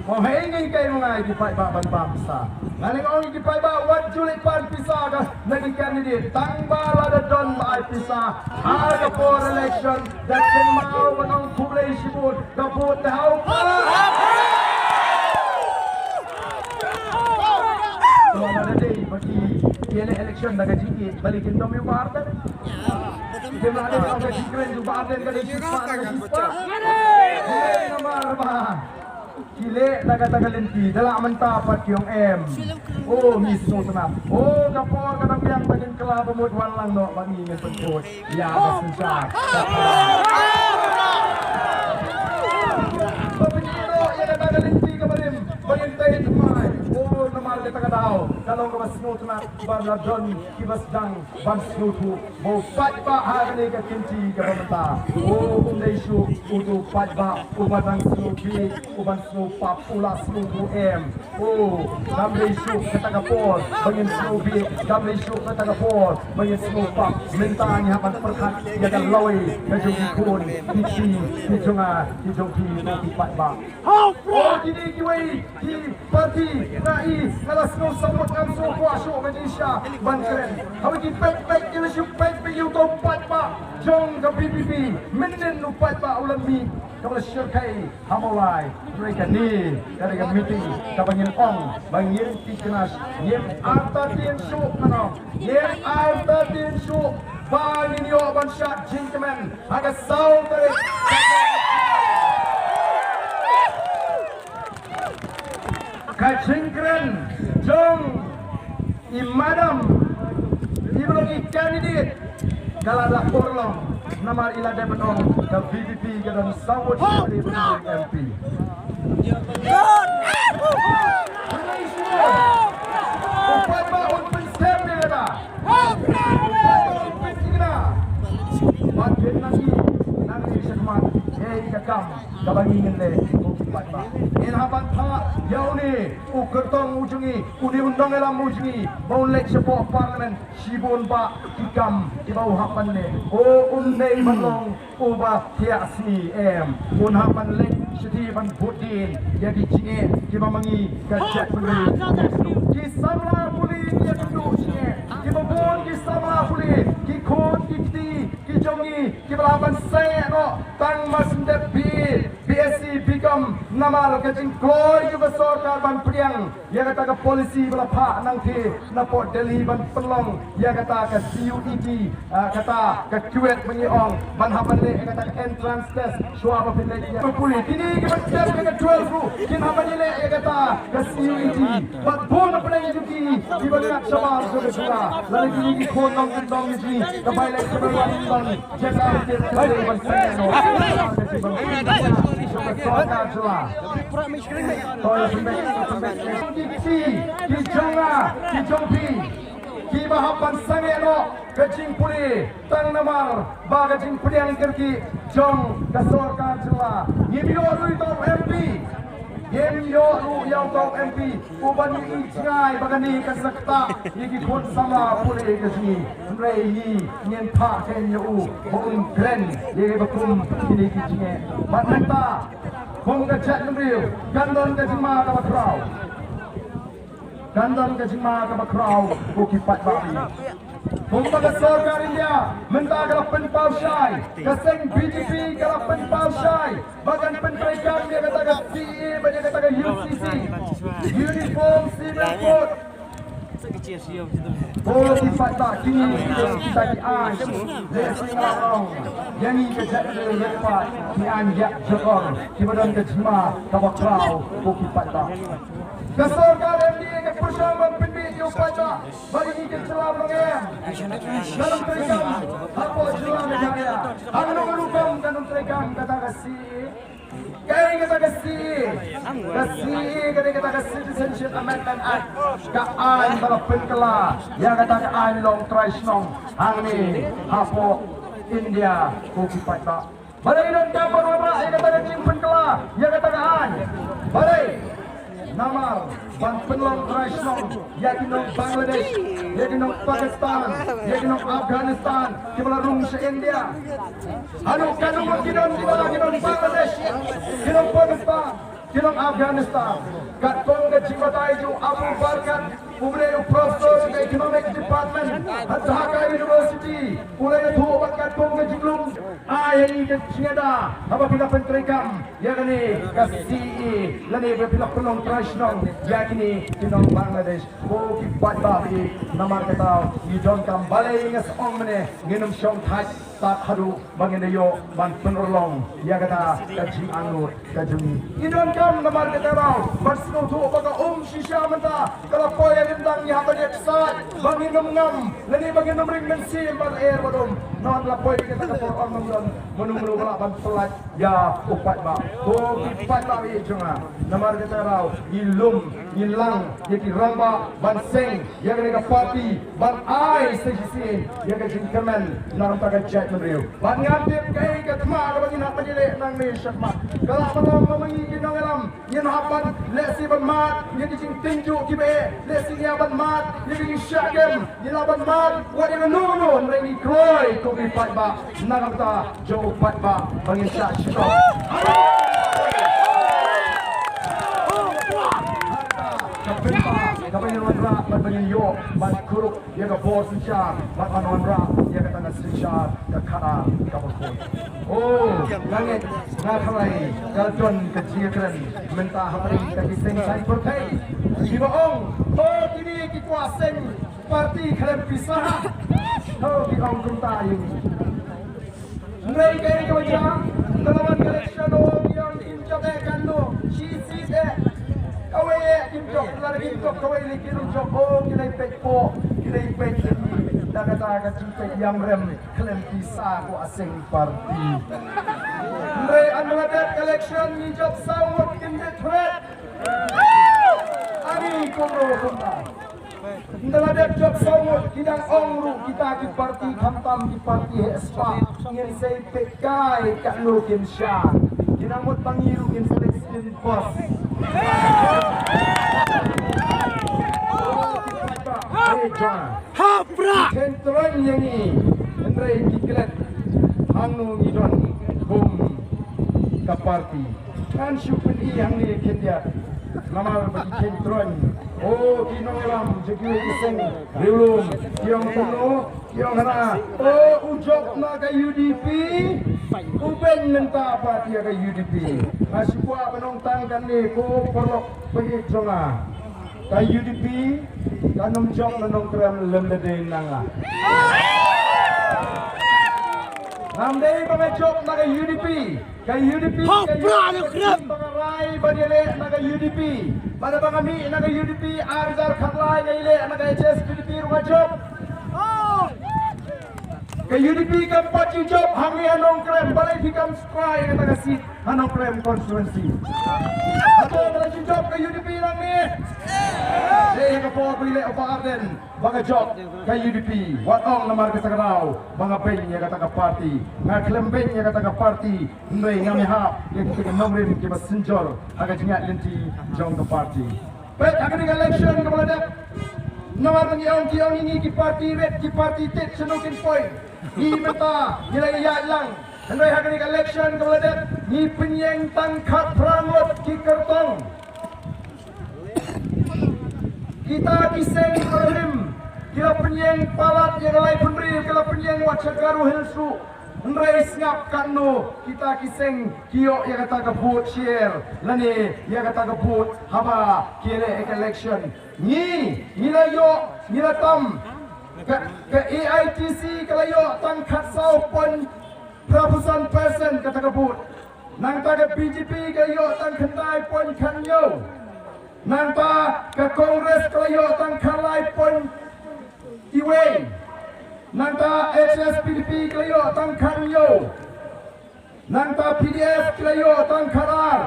Mo hei ngi hikai mo ngai ki paidbah ban bam pisa. Nga lei nga ong ïa ki paidbah wat ju leit pan pisa ka na ki candidate tang ba lada don ba ai pisa. Ha ka por election da kynmaw ban ong khublei shibun. Ka vote te ha u paidbah. Ko lada dei ba ki Ele election da ka jingïeit, bali kin dom ïa u Bah Ardent. Kim la dei ka jingkren ïa u Bah Ardent ka dei shispah da ka shispah. Namar ba ki leh da kata ka lynti, da la mynta pat ki ong em. O ngi sngewtynnat. O ka por ka dang biang ba ngin kylla ba mut wan lang noh ba ngi ngin pynkhuid ïa ka synshar. Ba pynkylla ïa kata ka lynti kaba rim ba ngin tei thymmai. O namar kata ka daw ka long kaba sngewtynnat ba la don kiba sdang ban sngewthuh ba u paidbah ha kane ka kynti kaba mynta. O um dei shuh uto u paidbah uba dang sngewbieit, uban sngewpap, u la sngewthuh em. O kam dei shuh kata ka por ba ngin sngewbieit, kam dei shuh kata ka por ba ngin sngewpap. Mynta ngi hap ban pyrkhat ïa ka lawei ka jong ki khun ki kti ki jong nga ki jong phi, ko ki paidbah. O kine kiwei ki party nga i nga la sngew sangmut, ngam sngew kwah shuh ka jingshisha ban kren. Haba ki peit peit ki la shu peit peit ïa uto u paidbah jong ka VPP, mynnin u paidbah u la mih kaba la shyrkhei ha Mawlai. Hynrei kane ka dei ka meeting kaba ngin ong ba ngin tikna, ngin artatien shuh, ngin ong ngin artatien shuh ba ngin ïoh ban shad jingkmen ha ka saw tarik. Ka jingkren jong i madam iba long i candidate ka la da purlong, namar i la dep ban ong ka VPP ka don saw ngut ki M P. U paidbah un pynskhem ïa kata. U paidbah un pynskhem. Bad ngin nang ïa nang ïa shakhmat ïa ka kam kaba ngi ngin leh, ko ki paidbah. Ngin hap ban phah ïa une u kyrtong u jong ngi, une u nongïalam u jong ngi ba un leit shapoh Parliament. Shibun bah ki kam kiba u hap ban leh. O um dei ban long uba thiah sngi em. Un hap ban leit shathie ban bud dien ïa ki jingeh kiba ma ngi ka jaitbynriew. Ki samla pule ki ïakynduh jingeh, kiba bun ki samla pule, ki khun ki kti ki jong ngi kiba la hap ban sangeh noh tang ba shu dep B A, B S C, B Com namar ka jingkloi jong ka sorkar ban pdiang ïa kata ka policy ba la phah nangta napoh Delhi ban pynlong ïa kata ka C U E T, ah, kata ka CUET ba ngi ong, ban hap ban leh ïa kata ka entrance test shuwa ba phin leit ïa ka pule. Kine kiba step ïa ka twelve ruh kin hap ban ïaleh ïa kata ka C U E T. Bad bun na pdeng jong ki kiba ngat shabar jong ka jylla, lada kine ki khun nongkyndong jong ngi, ka bai leit ka bai wan nong jaka ki ban sangeh noh ka jingban ka sorkar jylla. Ki jong nga, ki jong phi, kiba hap ban sangeh noh ka jingpule tang namar ba ka jingpdiang kyrkieh jong ka sorkar jylla. Ngim ïoh ruh ïa uto u M P, ngim ïoh ruh ïa uto u M P uban ïohi jngai ba kane kan sa ktah ïa ki khun samla pule ka jong ngi. Hynrei ngi ngin phah khein ïa u ba un kren ïa kiba kum kine ki jingeh. Bad mynta kum ka jaitbynriew kan don ka jingma kaba khraw. Kan don ka jingma kaba khraw, ko ki paidbah. Kumba ka sorkar India mynta ka la pynpaw shai, ka seng B J P ka la pynpaw shai ba kan pyntreikam ïa kata ka C A A bad ïa kata ka U C C, Uniform Civil Code. Ko ki paidbah, kine ki dei kita ki aiñ. Lehse nga la ong ïa ngi ka jaitbynriew lehse ki aiñ ïa jokor kiba don ka jingma kaba khraw, ko ki paidbah. Ka sorkar M D A ka pyrshang ban pynbiej ïa u paidbah. Ba ïa ngi ki jylla ba ngi em, ka nongtrei kam hapoh jylla Meghalaya, ha kano kano ka rukom ka nongtrei kam kata ka C A A. Kaei kata ka C A A? Ka C A A ka dei kata ka Citizenship Amendment Act, ka aiñ ba la pynkylla ïa kata ka aiñ long trai shnong hangne hapoh India, ko ki paidbah. Balei donkam ban wanrah ïa kata ka jingpynkylla ïa kata ka aiñ? Balei? Namar ban pynlong trai shnong ïa ki nong Bangladesh, ïa ki nong Pakistan, ïa ki nong Afghanistan kiba la rung sha India. Haduh katno ngut ki don kiba la, ki nong Bangladesh, ki nong Pakistan, ki nong Afghanistan. Katkum ka jingbatai jong u Abu Barkat, U briew u professor ka Economic Department ha Dhaka University u la ïathuh bad katkum ka jinglong ai ïa ngi ka jingïada haba phi la pyntreikam ïa kane ka C A A lane ba phi la pynlong trai shnong ïa kine ki nong Bangladesh. Ko ki paidbah, namar kata ngi donkam, balei nga sa ong mynne ngin ym shong thait tad haduh ba ngin da ïoh ban pynurlong ïa kata ka jingangnud ka jong ngi. Ngi donkam namar kata ruh ban sngewthuh ba ka um shisha mynta ka la poi ha ryndang, ngi hap ban ïa ksaid ba ngin ym ngam lane ba ngin ym ring mynsiem ban er bad um. Namar la poi kata ka por, ym don mano mano ba lah ban pyllait ïa u paidbah. Ko ki paidbah jong nga, namar kata ruh ngi lum ngi lang ïa ki rangbah ban seng ïa kane ka party ban ai sa shisien ïa ka jingkyrmen na ka bynta ka jaitbynriew. Bad ngan tip kaei ka thma kaba ngin hap ban ïaleh nangne shakhmat. Ka lah ban long ba ma ngi ki nongïalam ngin hap ban lehse ban mad ïa ki jingtynjuh kiba eh, lehse ngi hap ban mad ïa ki jingshah kem, ngi lah ban mad wat ïa kano kano, hynrei ngi kloi ko ki paidbah na ka bynta jong u paidbah ba ngin shah shitom. Ka bynta kaba ngin wanrah bad ba ngin ïoh ban kurup ïa ka bor synshar bad ban wanrah ïa kata ka synshar ka khadar kaba khuid. Oh, nga ngeit nga tharai ka don ka jingkren mynta hapdeng ka ki seng saiñ pyrthei kiba ong, oh, kine ki kwah seng party khlem pisa. Oh, ki ong kumta ïa ngi. Hynrei kaei kaba jia, ynda la wan ka election, oh, ki ong kim jop eh, katno, shi seat eh. Kawei eh kim jop, lada kim jop kawei lei kim jop, oh, ki dei peit poh, ki dei peit lynti. Da kata ka jingpeit ïam rem khlem pisa ko aseng party. Hynrei ynda la dep election ngi jop saw ngut, kim dei threat. Ani kumno kumta. Ynda la dep jop saw ngut, ki dang ong ruh kita ki party, khamtam ki party heh spah, ngin sei peit kai katno kin shah. Ki nang mut ba ngi ruh ngin select skin boss. Hei, John. Hapra! Ki khein troiñ ïa ngi, hynrei ki klet hangno ngi don kum ka party. Ngan shu pyni hangne khyndiat. Namar ba ki khein troiñ. Oh, ki nongïalam jong kiwei ki seng riewlum, ki ong kumno, ki ong hana. Oh, u jop na ka U D P, u beiñ mynta pat ïa ka U D P. Nga shu kwah ban ong tang kane ko paralok baieit jong nga. Ka U D P kan ym jop na Nongkrem lymda dei na nga. Ngam dei ba nga jop na ka U D P. Ka U D P, ka U D P, ba nga rai ban ïaleh na ka U D P. Bad ba nga mih na ka U D P ar hajar khatlai, nga ïaleh na ka H S P D P ruh nga jop. Ka U D P kam pat ju jop hangne ha Nongkrem, balei phi kam square ïa kata ka seat ha Nongkrem constituency? Hato ka la ju jop ka U D P nangne? Dei ha ka por ba ïaleh u Bah Ardent ba ka jop ka U D P. Wat ong namar kata ka daw ba nga beiñ ïa kata ka party. Nga khlem beiñ ïa kata ka party, hynrei ngam ïahap ïa kita ki nongrim kiba synjor ha ka jingïaid lynti jong ka party. Peit ha kane ka election kaba la dep. Namar ngi ong, ki ong ïa ngi ki party rit, ki party tit, shano kin poi? Ngi mynta ngi la ïaid lang. Hynrei ha kane ka election kaba la dep ngi pynïeng tang khatphra ngut ki kyrtong. Kita ki seng kiba rim ki la pynïeng palat ïa ka laiphew hynriew, ki la pynïeng wat sha Garo Hills ruh. Hynrei sngap katno kita ki seng ki ïoh ïa kata ka vote share lane ïa kata ka vote haba ki leh ïa ka election. Ngi, ngi la ïoh, ngi la tam. Ka, ka A I T C ka la ïoh tang khatsaw point phra phew san percent kata ka vote. Nangta ka B J P ka la ïoh tang khyndai point khathynñiew. Nangta ka Congress ka la ïoh tang khatlai point iwei. Nangta H S P D P ka la ïoh tang khathynñiew. Nangta P D F ka la ïoh tang khatar.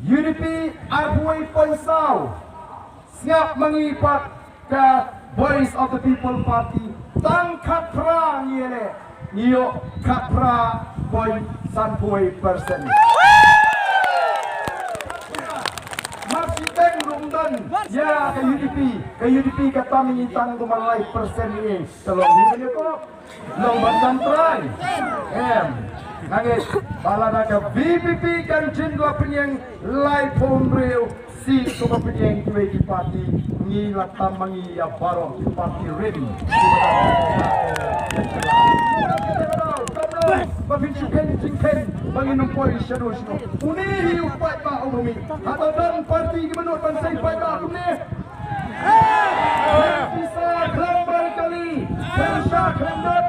U D P arphew wei point saw. Sngap ma ngi pat ka Voice of the People Party tang khatphra ngi ïaleh, ngi ïoh khatphra point sanphew wei percent. Mar shiteng ruh ym don ïa ka U D P, ka U D P ka tam ïa ngi tang kumba lai percent ïa ngi. Ka long hi ïa ko. Long ban kam trai. Em. Hangne ba lada ka V P P kan jin la pynïeng laiphew hynriew seat kumba pynïeng kiwei ki party, ngi la tam ma ngi ïa baroh ki party rim. Ba phin shu kheiñ jingkheiñ ba ngin ym poi shano shano. Une hi u paidbah u mih. Haba don party kiba nud ban sei paidbah kumne. Pisa khlem bar kali, pisa khlem dot.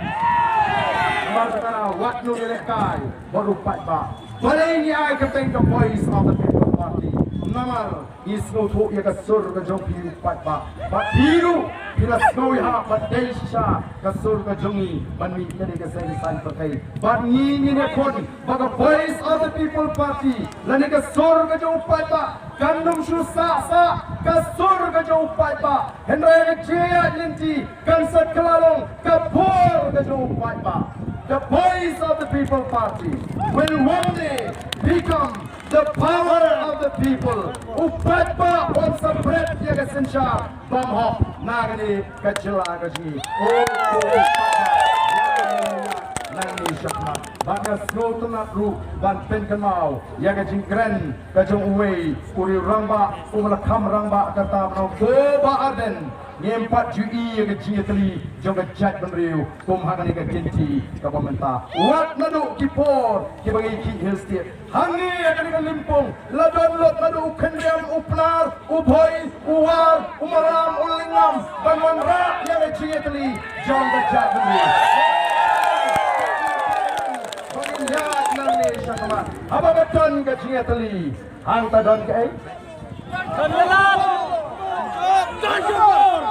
Mar kata wat ngi lehkai bad u paidbah. Balei ngi ai kyrteng ka Voice of the People Party? Namar ngi sngewthuh ïa ka sur ka jong phi u paidbah. Bad phi ruh phi la sngewthuh ba dei shisha ka sur ka jong ngi ban mih kane ka seng saiñ pyrthei. Bad ngi ngin ïakhun ba ka Voice of the People Party lane ka sur ka jong u paidbah kan ym shu sah sah ka sur ka jong u paidbah. Hynrei ka jingïaid lynti kan sa kylla long ka bor ka jong u paidbah. The Voice of the People Party will one day become the power of the people. U paidbah un sa bret ïa ka synshar bymhok na kane ka jylla ka jong ngi. O, o, o, nangne shakhmat. Bad nga sngewtynnat ruh ban pynkynmaw ïa ka jingkren ka jong uwei u riew rangbah, u ba la kham rangbah kata ba u Bah Ardent. Ngim pat ju i ïa ka jingïatylli jong ka jaitbynriew kum ha kane ka kynti kaba mynta. Wat naduh ki por kiba ngi khih Hill State. Hangne ha kane ka lympung la don lut naduh u Khynriam, u Pnar, u Bhoi, u War, u Maram, u Lyngngam ban wanrah ïa ka jingïatylli jong ka jaitbynriew. Ba ngin ïaid nangne shakhmat. Haba ba don ka jingïatylli, hangta don kaei? Don ka bor. Don ka bor.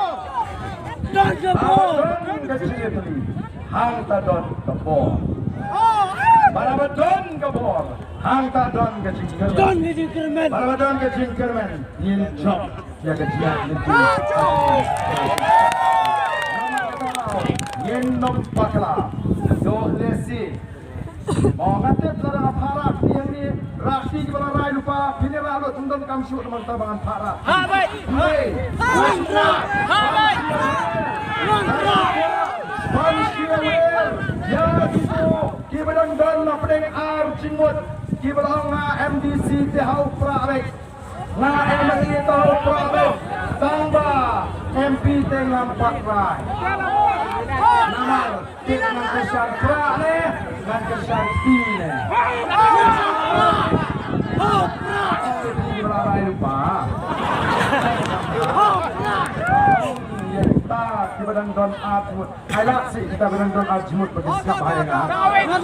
Don ka bor. Don ka bor. Hangta don ka bor. Barabor don ka bor. Hangta don ka jingkyrmen. Don ka jingkyrmen. Barabor don ka jingkyrmen. Ngin jop ïa ka jingkyrmen. Ngin nym bakla. Doh lehse. Mo nga tip lada nga phah rah kti hangne, rah kti kiba la rai lypa, phin ïa rah lut, ym don kam shuh namar kata ba ngan phah rah. Ha bai. Hei. Ha bai. Ha bai. Ban shu wer ïa kito kiba dang don na pdeng ar jingmut, kiba la ong nga M D C te ha u prah beit. Nga M L A te ha u prah beit. Tang ba M P te ngam pat rai. Namar Tip ngan kyrshan prah ne, ngan kyrshan kti ne. Ong ïa phi ba la rai lypa. Ong ïa kita kiba dang don ar jingmut. Ai lad seh kita kiba dang don ar jingmut ba ki sngap ha ïa nga. Ïa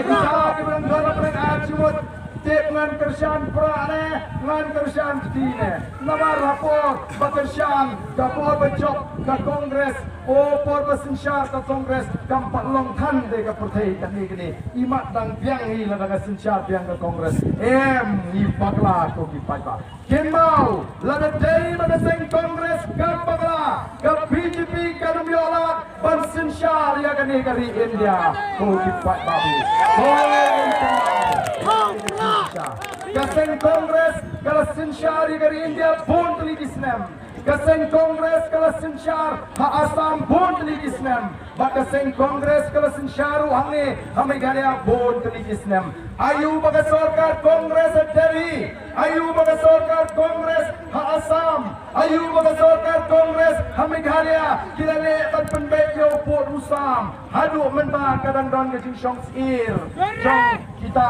kita kiba dang don ar jingmut. Tip ngan kyrshan prah ne, ngan kyrshan kti ne. Namar ha por ba kyrshan, ka por ba jop ka Congress, o por ba synshar ka Congress, kam pat long than de ka pyrthei kane kane. Imat dang biang hi lada ka synshar biang ka Congress. Em, ngi bakla ko ki paidbah. Kynmaw, lada dei ba ka seng Congress kam bakla, ka B J P kan ym ïoh lad ban synshar ïa kane ka ri India. Ko ki paidbah. Ko ki paidbah. Ka seng Congress ka la synshar ïa ka ri India bun tylli ki snem. Ka seng Congress ka la synshar ha Assam bun tylli ki snem. Bad ka seng Congress ka la synshar ruh hangne ha Meghalaya bun tylli ki snem. Aïu ba ka sorkar Congress ha Delhi, aïu ba ka sorkar Congress ha Assam, aïu ba ka sorkar Congress ha Meghalaya ki la leh ban pynbeit ïa u pud u sam. Haduh mynta ka dang don ka jingshong syiar jong kita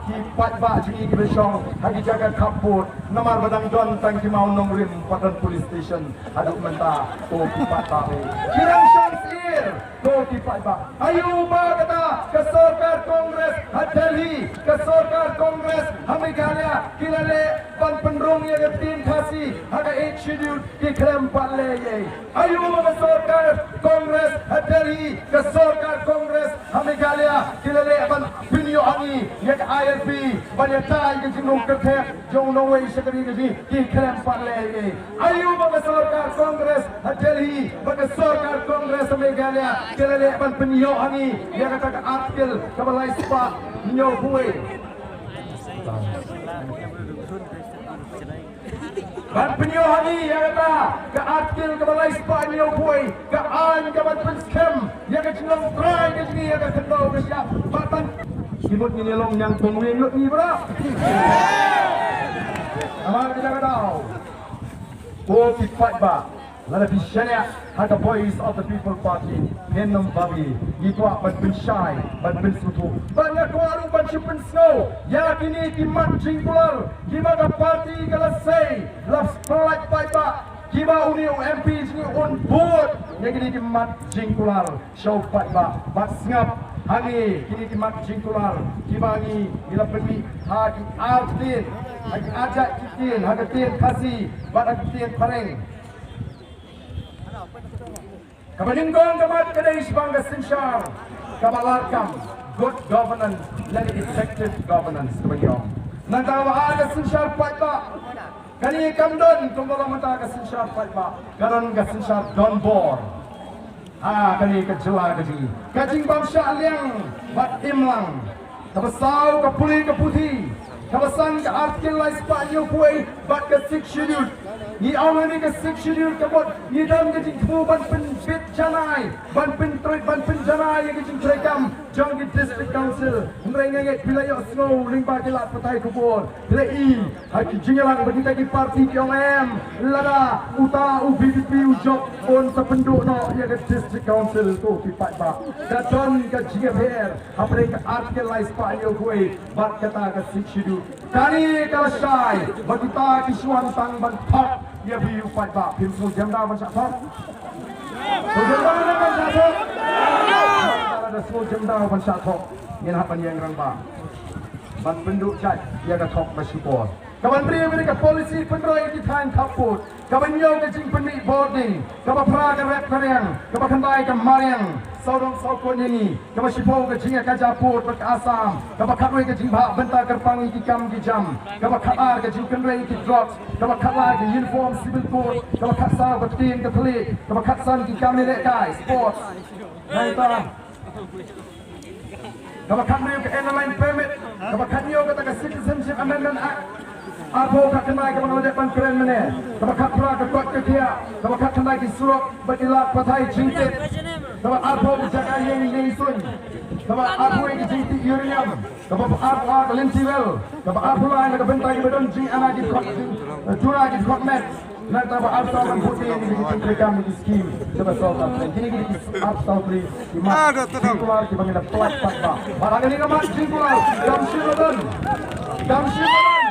ki paidbah jong ngi kiba shong ha ki jaka khappud. Namar ba dang don tang ki mawnongrim, pat don police station haduh mynta. Ko ki paidbah, ki dang shong syiar. Ko ki paidbah. Aïu ba kata ka sorkar Congress ha Delhi, ka sorkar Congress ha Meghalaya ki la leh ban pynrung ïa ka ktien Khasi ha ka Eighth Schedule, ki khlem pat leh ei ei. Aïu ba ka sorkar Congress ha Delhi, ka sorkar Congress ha Meghalaya ki la leh ban pynïoh ha ngi ïa ka I L P ban ïatai ka jingrung kyrthep jong nongwei sha ka ri ka jong ngi, ki khlem pat leh ei ei. Aïu ba ka sorkar Congress ha Delhi bad ka sorkar Congress ha Meghalaya ki la leh ban pynïoh ha ngi ïa kata ka article kaba lai spah hynñiew phew wei. Ban pynïoh ha ngi ïa kata ka Article kaba lai spah hynñiew phew, ka aiñ kaba pynskhem ïa ka jinglong trai ka jong ngi, ïa ka khyndew ka shyiap. Bad ban, ki mut ngin ïa long ñiangpong weng lut ngi bra. Namar kata ka daw, ko ki paidbah, lada phi shaniah ha ka Voice of the People Party, phin ym babe. Ngi kwah ban pynshai, ban pynsngewthuh. Bad nga kwah ruh ban shu pynsngew ïa kine ki mat jingkular kiba ka party ka la sei, la pynlait paidbah, kiba une u M P jong ngi un bud ïa kine ki mat jingkular sha u paidbah. Bad sngap ha ngi, kine ki mat jingkular kiba ngi, ngi la pynmih ha ki ar ktien, ha ki ar jait ktien, ha ka ktien Khasi bad ha ka ktien Phareng. Kaba nyngkong ka mat ka dei shaphang ka synshar kaba larkam, good governance lane effective governance kaba ngi ong. Nangta kaba ar ka synshar paidbah. Kane kam don kumba long mynta ka synshar paidbah, ka don ka synshar donbor ha kane ka jylla ka jong ngi. Ka jingbym shah liang bad imlang. Kaba saw ka pule ka puthi. Kaba san ka Article lai spah hynñiew phew bad ka Sixth Schedule. Ngi ong hangne ka Sixth Schedule ka mut ngi don ka jingthmu ban pynbit janai, ban pyntreikam, ban pynjanai ïa ka jingtreikam jong ki District Council. Hynrei nga ngeit phi la ïohsngew lyngba ki lad pathai khubor, phi la i ha ki jingïalang ba kita ki party ki ong em, lada uta u V P P u jop un sa pynduh noh ïa ka District Council. Ko ki paidbah, ka don ka jingïapher hapdeng ka Article lai spah hynñiew phew bad kata ka Sixth Schedule. Kane ka la shai ba kita ki shu wan tang ban thok ïa phi u paidbah. Phim sngewjem da ban shah thok? Sngewjem da ban shah thok? Lada sngewjem da ban shah thok, ngin hap ban ïeng rangbah ban pynduh jait ïa ka thok ba shipor. Kaban briew ka dei ka policy pynroi ki thaiñ khappud. Kaba hynñiew ka jingpynmih boarding. Kaba phra ka rep ka riang. Kaba khyndai ka mariang sawdong sawkun ïa ngi. Kaba shiphew ka jingïakajia pud bad ka Assam. Kaba khatwei ka jingbha bynta kyrpang ïa ki kam ki jam. Kaba khatar ka jingkynrei ïa ki drugs. Kaba khatlai ka uniform civil code. Kaba khatsaw ka ktien Katholik. Kaba khatsan ki kam ïalehkai, sports. Nangta kaba khathynriew ka Inner Line Permit, kaba khathynñiew kata ka Citizenship Amendment Act. Arphew ka khyndai kaba nga la dep ban kren mynne, kaba khatphra ka kot ka khiah, kaba khatkhyndai ki surok bad ki lad pathai jingtip, kaba arphew ka jaka ïing ïing suiñ, kaba arphew ka jingtip uranium, kaba arphew ka lynti well, kaba arphew lai ka bynta kiba don jingana ki kot jing, jura ki kot met. Nangta ba arphew saw ban put ïa kine ki jingtreikam ki skim kiba sorkar. Kine ki arphew saw tylli ki mat jingkular kiba ngi la pynlait pat ba. Bad ha kane ka mat jingkular kam shym la don, kam shym la don,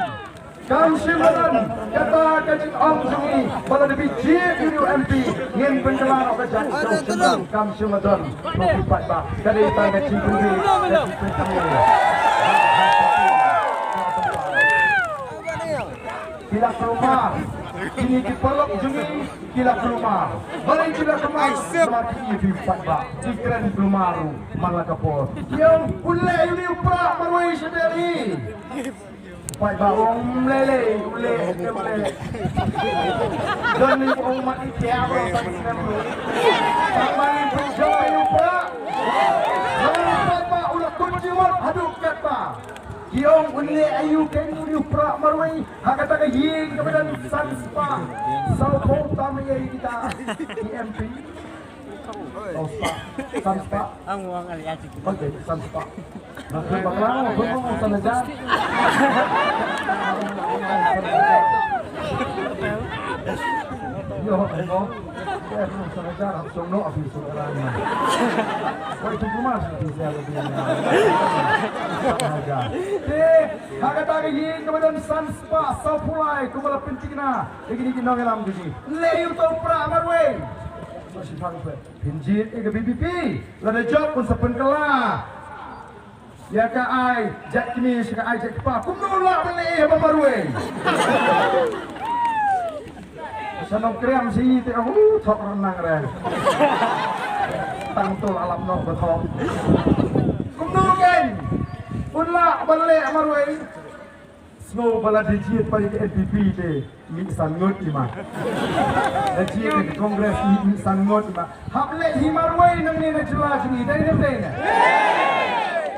kam shym la don kata ka jingong jong ngi ba lada phi jied ïa u M P ngin pynkylla noh ka jait. Kam shym la don. Kam shym la don. Ko ki paidbah, ka dei tang ka jingkylli, ka jingkylli. Ki la kulmar. Kine ki paralok jong ngi ki la kulmar. Balei ki la kulmar? Namar ki ïa phi paidbah, ki kren kulmar ruh man la ka por. Ïa u leh ïa u prah marwei sha Delhi. Paidbah ong, "Ym lei lei, u leh, u leh." Don ni ong mat i tiap ruh tang snem ruh. Tang ba ngi pynjop ïa u prah. Paidbah u la kut jingmut haduh katba ki ong un leh aïu kein u prah marwei ha kata ka ïing kaba don san spah sawphew tam ïa kita ki M P. Saw spah, san spah. Ang wang ali atik. Okey, san spah. Nak kena bakla, aku mau san hajar. Yo, no. Eh, aku san hajar, aku song no, aku song orang. Wai tu rumah sih tu saya lebih. San hajar. Eh, ha kata ka ïing kaba don san spah sawphew lai, kumba la pynthikna ïa kine ki nongïalam jong ngi. Leh ïa u prah marwei. Sa shiphang phi. Phin jied ïa ka V P P. Lada jop un sa pynkylla ïa ka ai jait kmie sha ka ai jait kpa. Kumno lah ban leh ïa ba marwei? Sa nongkriam shi te, uh, thok rang nang re. Tang tul alap noh ba thok. Kumno kein un lah ban leh marwei? Sngew ba la da jied pat ïa ka N P P te mih san ngut i ma. Da jied ïa ka Congress mih san ngut i ma. Hap leh hi marwei nangne na jylla jong ngi, dei ne ym dei ne?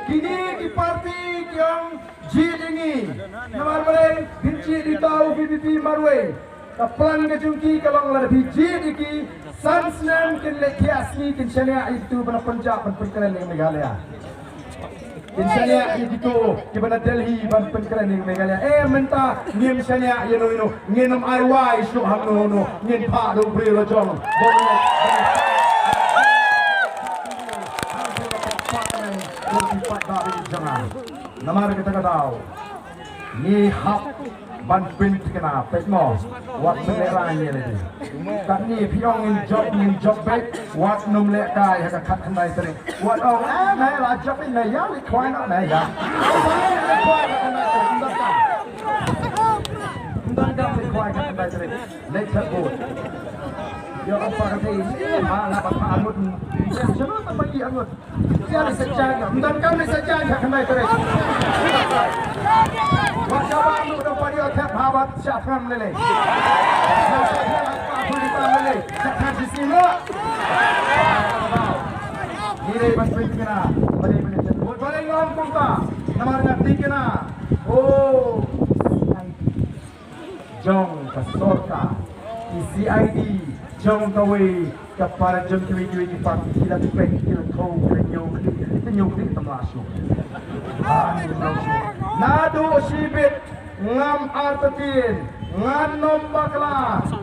Kine ki party ki ong jied ïa ngi. Namar balei? Phin jied ïa uta u V P P marwei. Ka plan ka jong ki ka long lada phi jied ïa ki san snem kin leit thiah sngi kin shaniah ïa kitu ban pynjah ban pynkren ïa ka Meghalaya. Kin shaniah ïa kitu kiba na Delhi ban pynkren ïa ka Meghalaya. Eh mynta ngim shaniah ïano ïano, ngin ym ai wai shuh ha uno uno, ngin phah da u briew la jong. Namar kata ka daw ngi hap ban pynthikna, peit mo, wat pynlehrain ïa lade. Katne phi ong ngin jop, ngin jop beit, wat nym lehkai ha ka khatkhyndai tarik. Wat ong, eh, me la jop ïa me ïa, leit khwai noh me ïa. Ym don kam leit khwai khatkhyndai tarik. Leit khatbud. Ïa, ong pa ka thei, eh, ma la ba pa mut. Ïa, sha no tang ba ki angut. Ïa, leit sa jan, ym don kam leit sa jan ha khyndai tarik. Wat ka ba mut dang pa ïa thep ha ba shah kham lei lei. Shah kham lei lei, shah kham shisien noh. Ngi dei ban pynthikna, ba dei ban pynthikna. Wat ba dei ngam kumta, namar nga thikna. Oh. Jong ka sorkar, ki C I D jong kawei ka para, jong kiwei kiwei ki party, ki la pek, ki la thaw, ki la ñiew, ki la ñiew, ki la tamla shuh. Naduh shibit ngam artatien, ngan ym bakla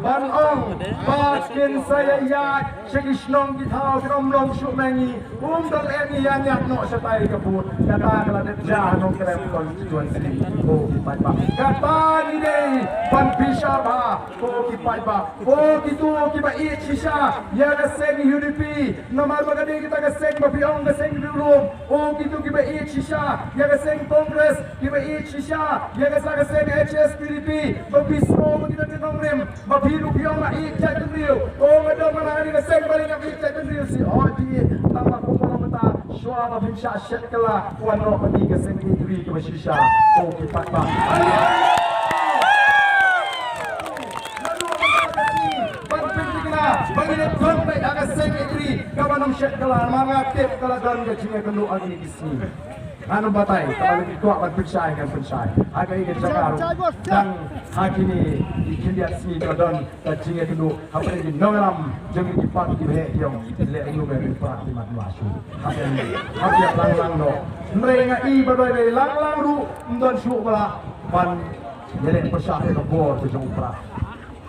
ban ong ba kin sa ïaid sha ki shnong ki thaw, kin ym long shuh ma ngi. Um dang em ïa ñiat noh shatai ka vote. Kata ka la dep ja nongkrem constituency. Ko ki paidbah, kata ngi dei ban bishar bha. Ko ki paidbah, ko kitu kiba ïeit shisha ïa ka seng U D P. Namar ba ka dei kata ka seng ba phi ong ka seng riewlum. Ko kitu kiba ïeit shisha ïa ka seng Congress, kiba ïeit shisha ïa ka sa ka seng H S P D P, ba phi sngew ba ki don nongrim. Ba phi ruh phi ong nga ïeit jaitbynriew. Ko nga dang, nga dang ïa ka seng ba nga ïeit jaitbynriew seh. Oh, ïeit. Tang ba kum ba mynta shuwa ba phim shah shet kylla, wan noh bad ngi ka seng ïeit ri kaba shisha. Ko ki paidbah, ban pynthikna ba ngin ïa don beit ha ka seng ïeit ri kaba nym shet kylla. Ma nga tip ka la don ka jingïakynduh ha kine ki sngi. Ngan ym batai, kaba la ki kwah ban pynshai ngan pynshai. Ha kaei ka jaka ruh, tang ha kine ki khyndiat sngi ka don ka jingïakynduh hapdeng ki nongïalam jong ki party kiba heh ki ong leh ruh, me party mat ma shu. Hapdeng, hapdeng lang lang noh. Hynrei nga i ba dei dei lang lang ruh ym don shuh ba lah ban ïaleh pyrshah ïa ka bor ka jong u Prah.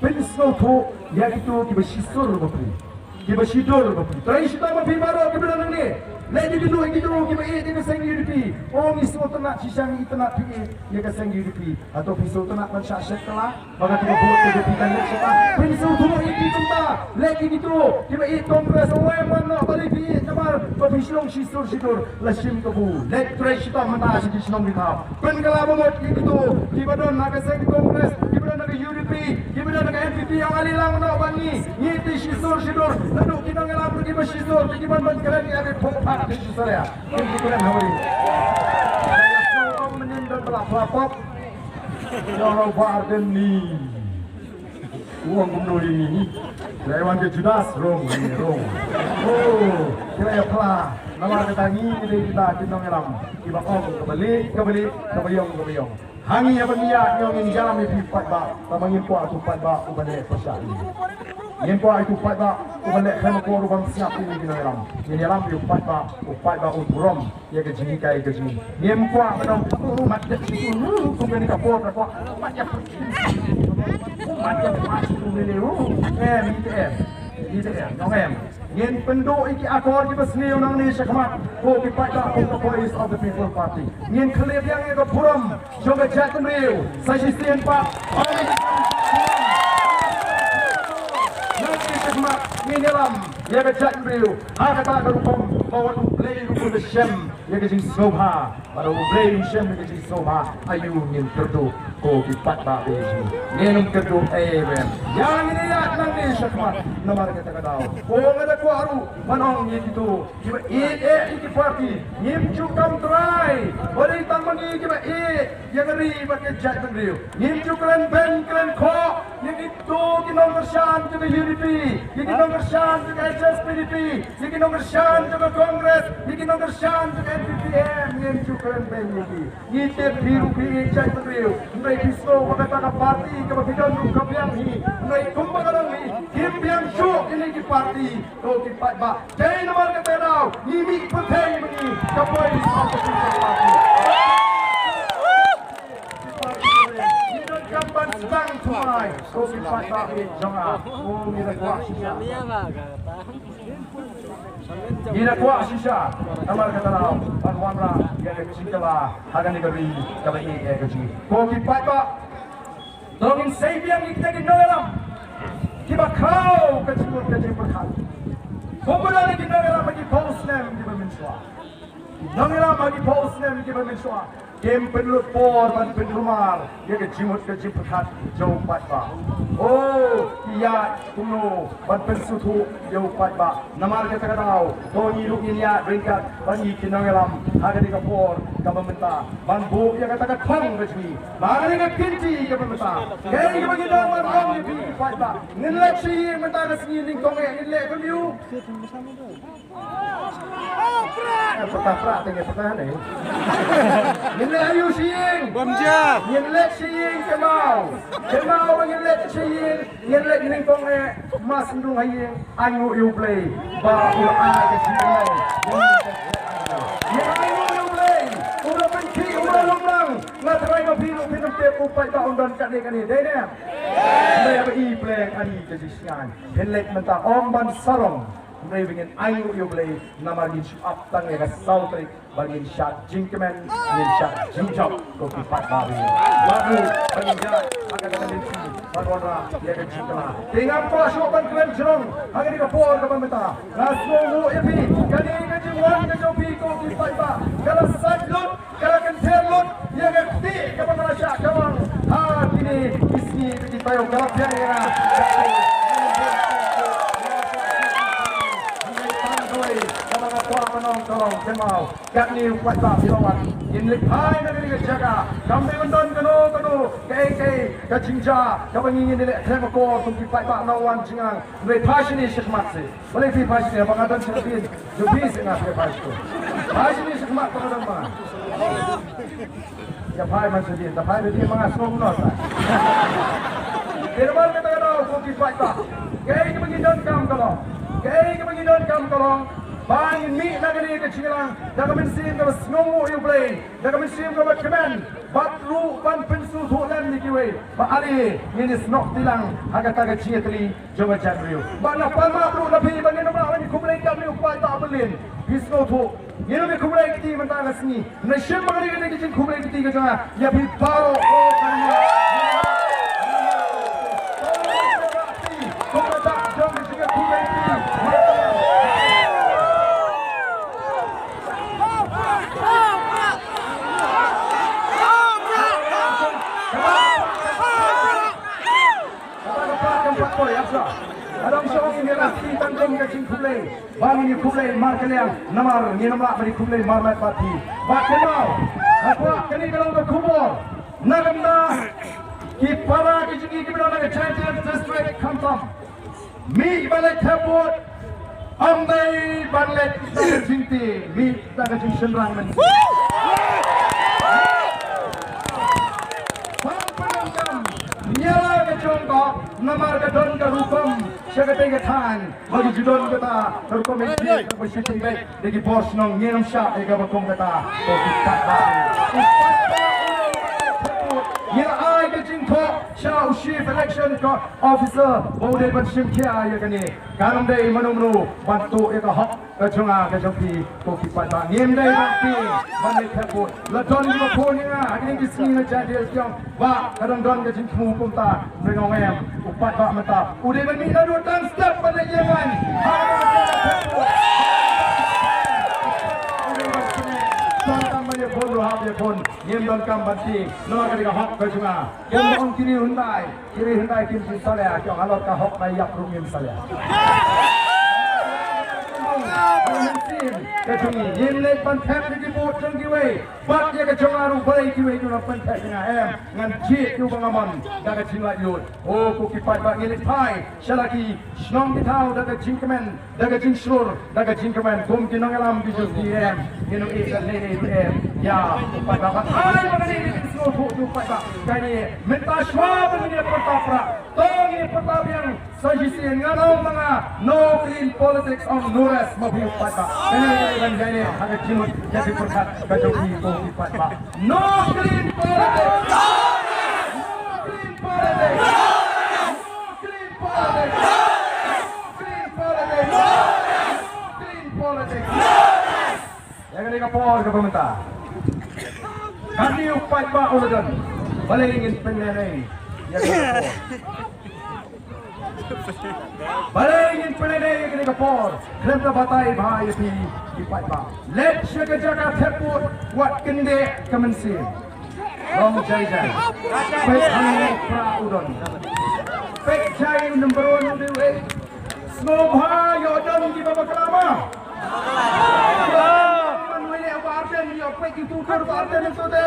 Pynsngewthuh ïa kito kiba shisur ba phi. Kiba shidur ba phi. Trei shitom ba phi baroh kiba don hangne. Leit ïakynduh ïa kito kiba ïeit ïa ka seng U D P. Oh, ngi sngewtynnat shisha, ngi itynnat phi ïeit ïa ka seng U D P. Hato phi sngewtynnat ban shah shet kylla? Ba kata ka vote ka U D P kan leit sha ka. Pynsngewthuh ïa ki kumta. Leit ïa kito kiba ïeit Congress. Oh, em, wan noh ba dei phi ïeit namar ba phi shlong shisur shidur. La shim kabu. Leit trei shitom mynta sha ki shnong ki thaw. Pynkylla ba mut ïa kito kiba don ha ka seng Congress, kiba don ha ka U D P, kiba don ha ka N P P, ong ale lang noh bad ngi. Ngi te shisur shidur, naduh ki nongïalam ruh kiba shisur, kiba ban ban kren ïa ka pop pop ki shisur ïa. Kim ki kren ha wei. Ong mynnin don ba la pop pop. Ong ba arden ni. U ong kumno ïa ngi? Lei wan ka Judas, wrong, wrong. Oh, ki la ïa phla. Namar kata ngi, ngi dei kita ki nongïalam kiba ong kaba leh, kaba leh, kaba ïong, kaba ïong. Ha ngi haba ngi ïa, ngi ong ngin ïalam ïa phi paidbah, tangba ngim kwah ïa u paidbah uba leh pyrshah ïa ngi. Ngim kwah ïa u paidbah uba leh khlem akor, uba ym sngap ïa ngi ki nongïalam. Ngin ïalam ïa u paidbah, u paidbah u burom ïa ka jinghikai ka jong ngi. Ngim kwah ban ong, oh, mat dep shi, oh, kum kane ka por ka kwah, mat ïa, mat ïa, mat ïa, oh, em, ite em, ite em, ong em. Ngin pynduh ïa ki akor kiba sniew nangne shakhmat, ko ki paidbah, ko ka Voice of the People Party. Ngin khlieh biang ïa ka burom jong ka jaitbynriew sa shisien pat. Nangne shakhmat ngin ïalam ïa ka jaitbynriew ha kata ka rukom ba wat U Blei ruh un da shem ïa ka jingsngewbha. Bad U Blei un shem ïa ka jingsngewbha, aïu ngin kyrduh, ko ki paidbah ba ïeit. Ngin ym kyrduh, eh, wen. Ïa ngin ïa nangne shakhmat namar kata ka daw. Ko nga da kwah ruh ban ong ïa kito kiba ïeit ïa ki party, ngim ju kam trai ba dei tang ma ngi kiba ïeit ïa ka ri bad ka jaitbynriew. Ngim ju kren beiñ kren khoh ïa kito ki nongkyrshan jong ka U D P, ïa ki nongkyrshan jong ka H S P D P, ïa ki nongkyrshan jong ka Congress, ïa ki nongkyrshan jong ka N P P. Em, ngim ju kren beiñ ïa ki. Ngi tip phi ruh phi ïeit jaitbynriew. Phi sngew ba kata ka party kaba phi don ruh ka biang hi. Hynrei kumba ka long hi, kim biang shuh kine ki party. Ko ki paidbah, dei namar kata ka daw ngi mih pyrthei ma ngi ka Voice of the People Party. Ngi donkam ban sdang thymmai. Ko ki paidbah jong nga, ko ngi da kwah shisha. Ngi da kwah shisha namar kata ka daw ban wanrah ïa ka jingkylla ha kane ka ri kaba ïeit ka jong ngi. Ko ki paidbah, to ngin sei biang ïa kita ki nongïalam kiba khraw ka jingmut ka jingpyrkhat. Kumba don ki nongïalam ha ki phew snem kiba mynshuwa. Ki nongïalam ha ki phew snem kiba mynshuwa kim pynlut por ban pynkulmar ïa ka jingmut ka jingpyrkhat jong u paidbah. Oh, ki ïaid kumno ban pynsngewthuh ïa u paidbah. Namar kata ka daw, to ngi ruh ngin ïaid ryngkat bad ngi ki nongïalam ha kane ka por kaba mynta ban buh ïa kata ka thong ka jong ngi. Ba kane ka kynti kaba mynta, kaei kaba ngi dang ban ong ïa phi ki paidbah, ngin leit sha ïing mynta ka sngi nyngkong eh, ngin leit kumno? Eh, pata pra te ngi pata ne. Ngin leit aïu sha ïing? Bam ja. Ngin leit sha ïing kynmaw. Kynmaw ba ngin leit sha ïing, ngin leit nyngkong eh, mas nrung ha ïing, ainguh ïa u Blei ba u la ai ka jingïarap. Ngin ainguh ïa u Blei, u la pynkhih, u la lum lang. Nga tharai ba phi ruh phin ym tip u paidbah un don kane kane, dei ne? Hynrei ba i Blei ani ka jingshngaiñ. Phin leit mynta ym ban sarong. Hynrei ba ngin ainguh ïa u Blei namar ngin shu ap tang ïa ka saw tarik ba ngin shad jingkmen, ngin shad jingjop, ko ki paidbah. Bad ruh ba ngin ïaid ha kata ka lynti ban wanrah ïa ka jingkylla. Te ngam kwah shuh ban kren jrong ha kane ka por kaba mynta. Nga sngewnguh ïa phi, kane ka jingwan ka jong phi ko ki paidbah ka la sait lut, ka la kynther lut ïa ka kti kaba nga la shah kawang ha kine ki sngi ki taïew, ka la pdiang ïa nga. Kaba nga kwah ban ong ka long, kynmaw, katne u paidbah phi la wan, ngin leit phai na kane ka jaka. Kam dei ban don kano kano kaei kaei ka jingjia kaba ngi ngin leh khlem akor, kum ki paidbah nongwan jong nga. Hynrei phai shane shakhmat seh. Balei phi phai shane? Ba nga don sha ka dien jong phi seh nga phai shane. Phai shane shakhmat ba nga don ma nga. Ïa phai man sha dien, da phai sha dien ma nga sngew kumno sa. Te namar kata ka daw ko ki paidbah, kaei kaba ngi donkam ka long, kaei kaba ngi donkam ka long ba ngin mih na kane ka jingïalang da ka mynsiem kaba sngewnguh ïa u Blei, da ka mynsiem kaba kmen, bad ruh ban pynsngewthuh lem ïa kiwei ba ale ngin ïasnoh kti lang ha kata ka jingïatylli jong ka jaitbynriew. Bad nga pan map ruh na phi ba ngin ym lah ban ïakhublei katne u paidbah ba lin. Phi sngewthuh, ngin ym ïakhublei kti mynta ka sngi. Nga shim ba kane ka dei ka jingkhublei kti ka jong nga ïa phi baroh. Kata ka pat kam pat poi, ap sa. Ka dang shong ngin ïa lashai tang kum ka jingkhublei. Ba ngin ïa khublei markylliang namar ngin ym lah ban ïa khublei marmet bad phi. Bad kynmaw, nga kwah kane ka long ka khubor na ka bynta ki para ki jong ngi kiba don ha ka Jaintia District khamtam. Mih ban leit thep vote, ym dei ban leit da ka jingtieng, mih da ka jingshynrang mynsiem. Bad pyndonkam ïa la ka jong ka, namar ka don ka rukom sha katei ka thaiñ ba ki ju don kata ka rukom, ïa ki ba shooting beit da ki bor shnong, ngin ym shah ïa kaba kum kata. Ko ki paidbah, ngi la ai ka jingthoh sha u Chief Election Officer ba u dei ban shim khia ïa kane. Kam dei mano mano ban tuh ïa ka hok ka jong nga ka jong phi, ko ki paidbah. Ngim dei ban tieng ban leit thep vote. La don kiba phone ïa nga ha kine ki sngi na Jaintia Hills, ki ong, Bah, ka dang don ka jingthmu kumta. Nga ong, em, u paidbah mynta u dei ban mih naduh tang step ban leit ïeng. Ngim donkam ban ïaphone ruh, hap ïaphone. Ngim donkam ban tieng. Namar ka dei ka hok ka jong nga. Kumba ong ki riew hyndai, ki riew hyndai kim ju salia, ki ong halor ka hok na ïap ruh ngim salia. Ka jong ngi, ngim leit ban thep ïa ki vote jong kiwei. Bad ïa ka jong nga ruh balei kiwei ki nang pynthep ïa nga, em. Ngan jied ïa uba nga mon da ka jinglaitluid. O ko ki paidbah, ngi leit phai sha la ki shnong ki thaw da ka jingkmen, da ka jingshlur, da ka jingkmen kum ki nongïalam ki jong ki, em. Ngin ym ïeh lehnoh, em. Ïa paidbah, paidbah, ai ba ngi leit ban sngewthuh ïa u paidbah. Kane mynta shuwa ba ngin ïa pyrta prah, to ngin ïa pyrta biang. Sa shisien nga ong ma nga, no clean politics ong no rest, ma phi u paidbah. Kane ka dei ban ïaineh ha ka jingmut jingpyrkhat ka jong phi ko ki paidbah. No clean politics. No clean politics. No clean politics. No clean politics. No clean politics. Ïa kane ka por kaba mynta, katne u paidbah u la don. Balei ngin pynlehnoh ïa kane ka por? Balei ngin pynlehnoh ïa kane ka por? Khlem da batai bha ïa phi ki paidbah. Leit sha ka jaka thep vote, wat kyndit ka mynsiem. Long jai jai. Peit hangne pra u don. Peit jai u number one u dei u ei. Sngewbha ïoh don kiba bakla ma. Man wei ne ba Ardent ïoh peit ki tu kur ba Ardent tu te.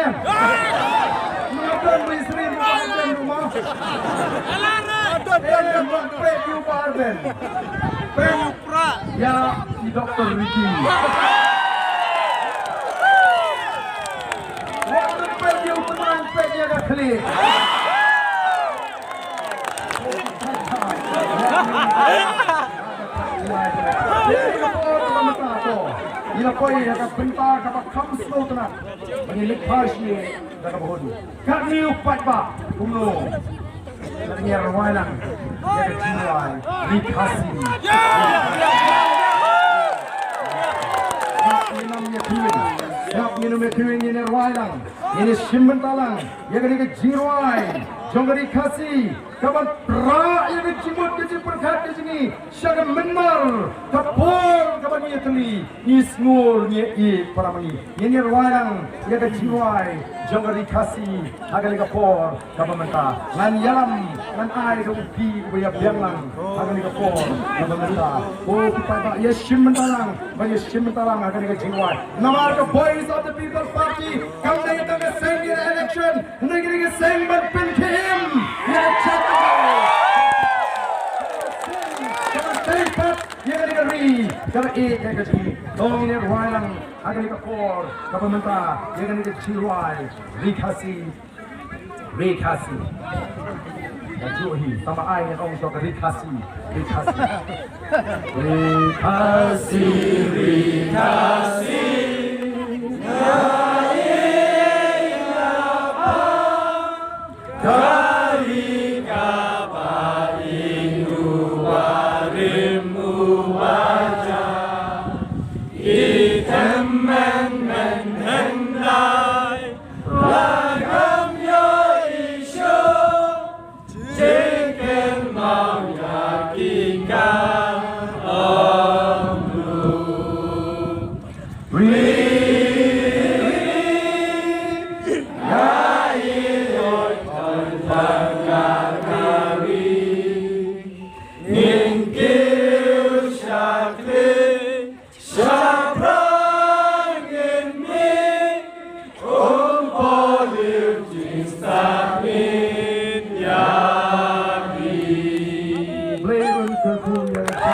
Ma don wei sri ba Ardent tu ma. Ardent ba peit ki ba Ardent. Peit ïa i Doktor Ricky. Wat peit ïa u Tymmen, peit ïa ka khlieh. Ïa ka por kaba mynta to. Ïa ka por ïa ka bynta kaba kham sngewtynnat. Ba ngin leit phai sha da kaba hun. Katne u paidbah kumno. Ngi rwai lang ïa ka jingrwai Ri Khasi. Ngin ym ïa khwin. Ngin ym ïa khwin, ngin rwai lang. Ngin shim bynta lang ïa kane ka jingrwai jong ka Ri Khasi. Kaban prah ïa ka jingmut ka jingpyrkhat ka jong ngi sha ka mynnor ka por kaba ngi ïatylli, ngi sngur ngi ïeit para ma ngi. Ngin ïa rwai lang ïa ka jingrwai jong ka Ri Khasi ha kane ka por kaba mynta. Ngan ïalam, ngan ai da u kti uba ïa biang lang ha kane ka por kaba mynta. Ko ki paidbah, ïa shim bynta lang, ba ïa shim bynta lang ha kane ka jingrwai. Namar ka Voice of the People Party kam dei tang ka seng ïa election. Hynrei ka dei ka seng ban pynkhie im ïa ka jaitbynriew. Ka ban tei pat ïa kane ka ri, ka ban ïeit ïa ka jong ngi. To ngin ïa rwai lang ha kane ka por kaba mynta ïa kane ka jingrwai Ri Khasi, Ri Khasi. Ka juh hi, tang ba ai ngan ong to ka Ri Khasi, Ri Khasi. Ri Khasi, Ri Khasi. Nga ïeit nga pang ka ri kaba ïing u barim u baja. I tymmen mynhyndai la kam ïohi shuh. Jingkynmaw ïa ki ka ong ruh. Ri, nga ïohi oi tang ka ri. Ngin kiew sha khlieh. Shaphang ngin mih, um pohliew jingstad ngin ïa mih. Blei un kyrkhu ïa ka.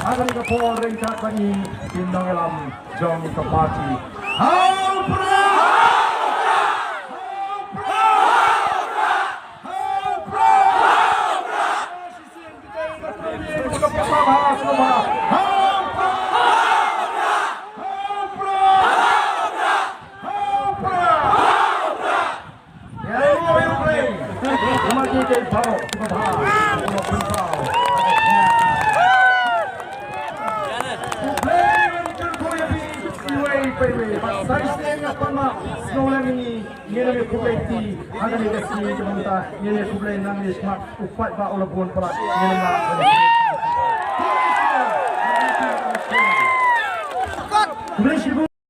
Ha kane ka por ryngkat bad ngi ki nongïalam jong ka party. Ha u Prah! Ha u Prah! Ha u Prah! Ngin ym ïa khublei kti ha kane ka sngi ka mynta, ngin ïa khublei nangne shakhmat, u paidbah u la bun palat, ngin ym lah ban. Khublei shibun.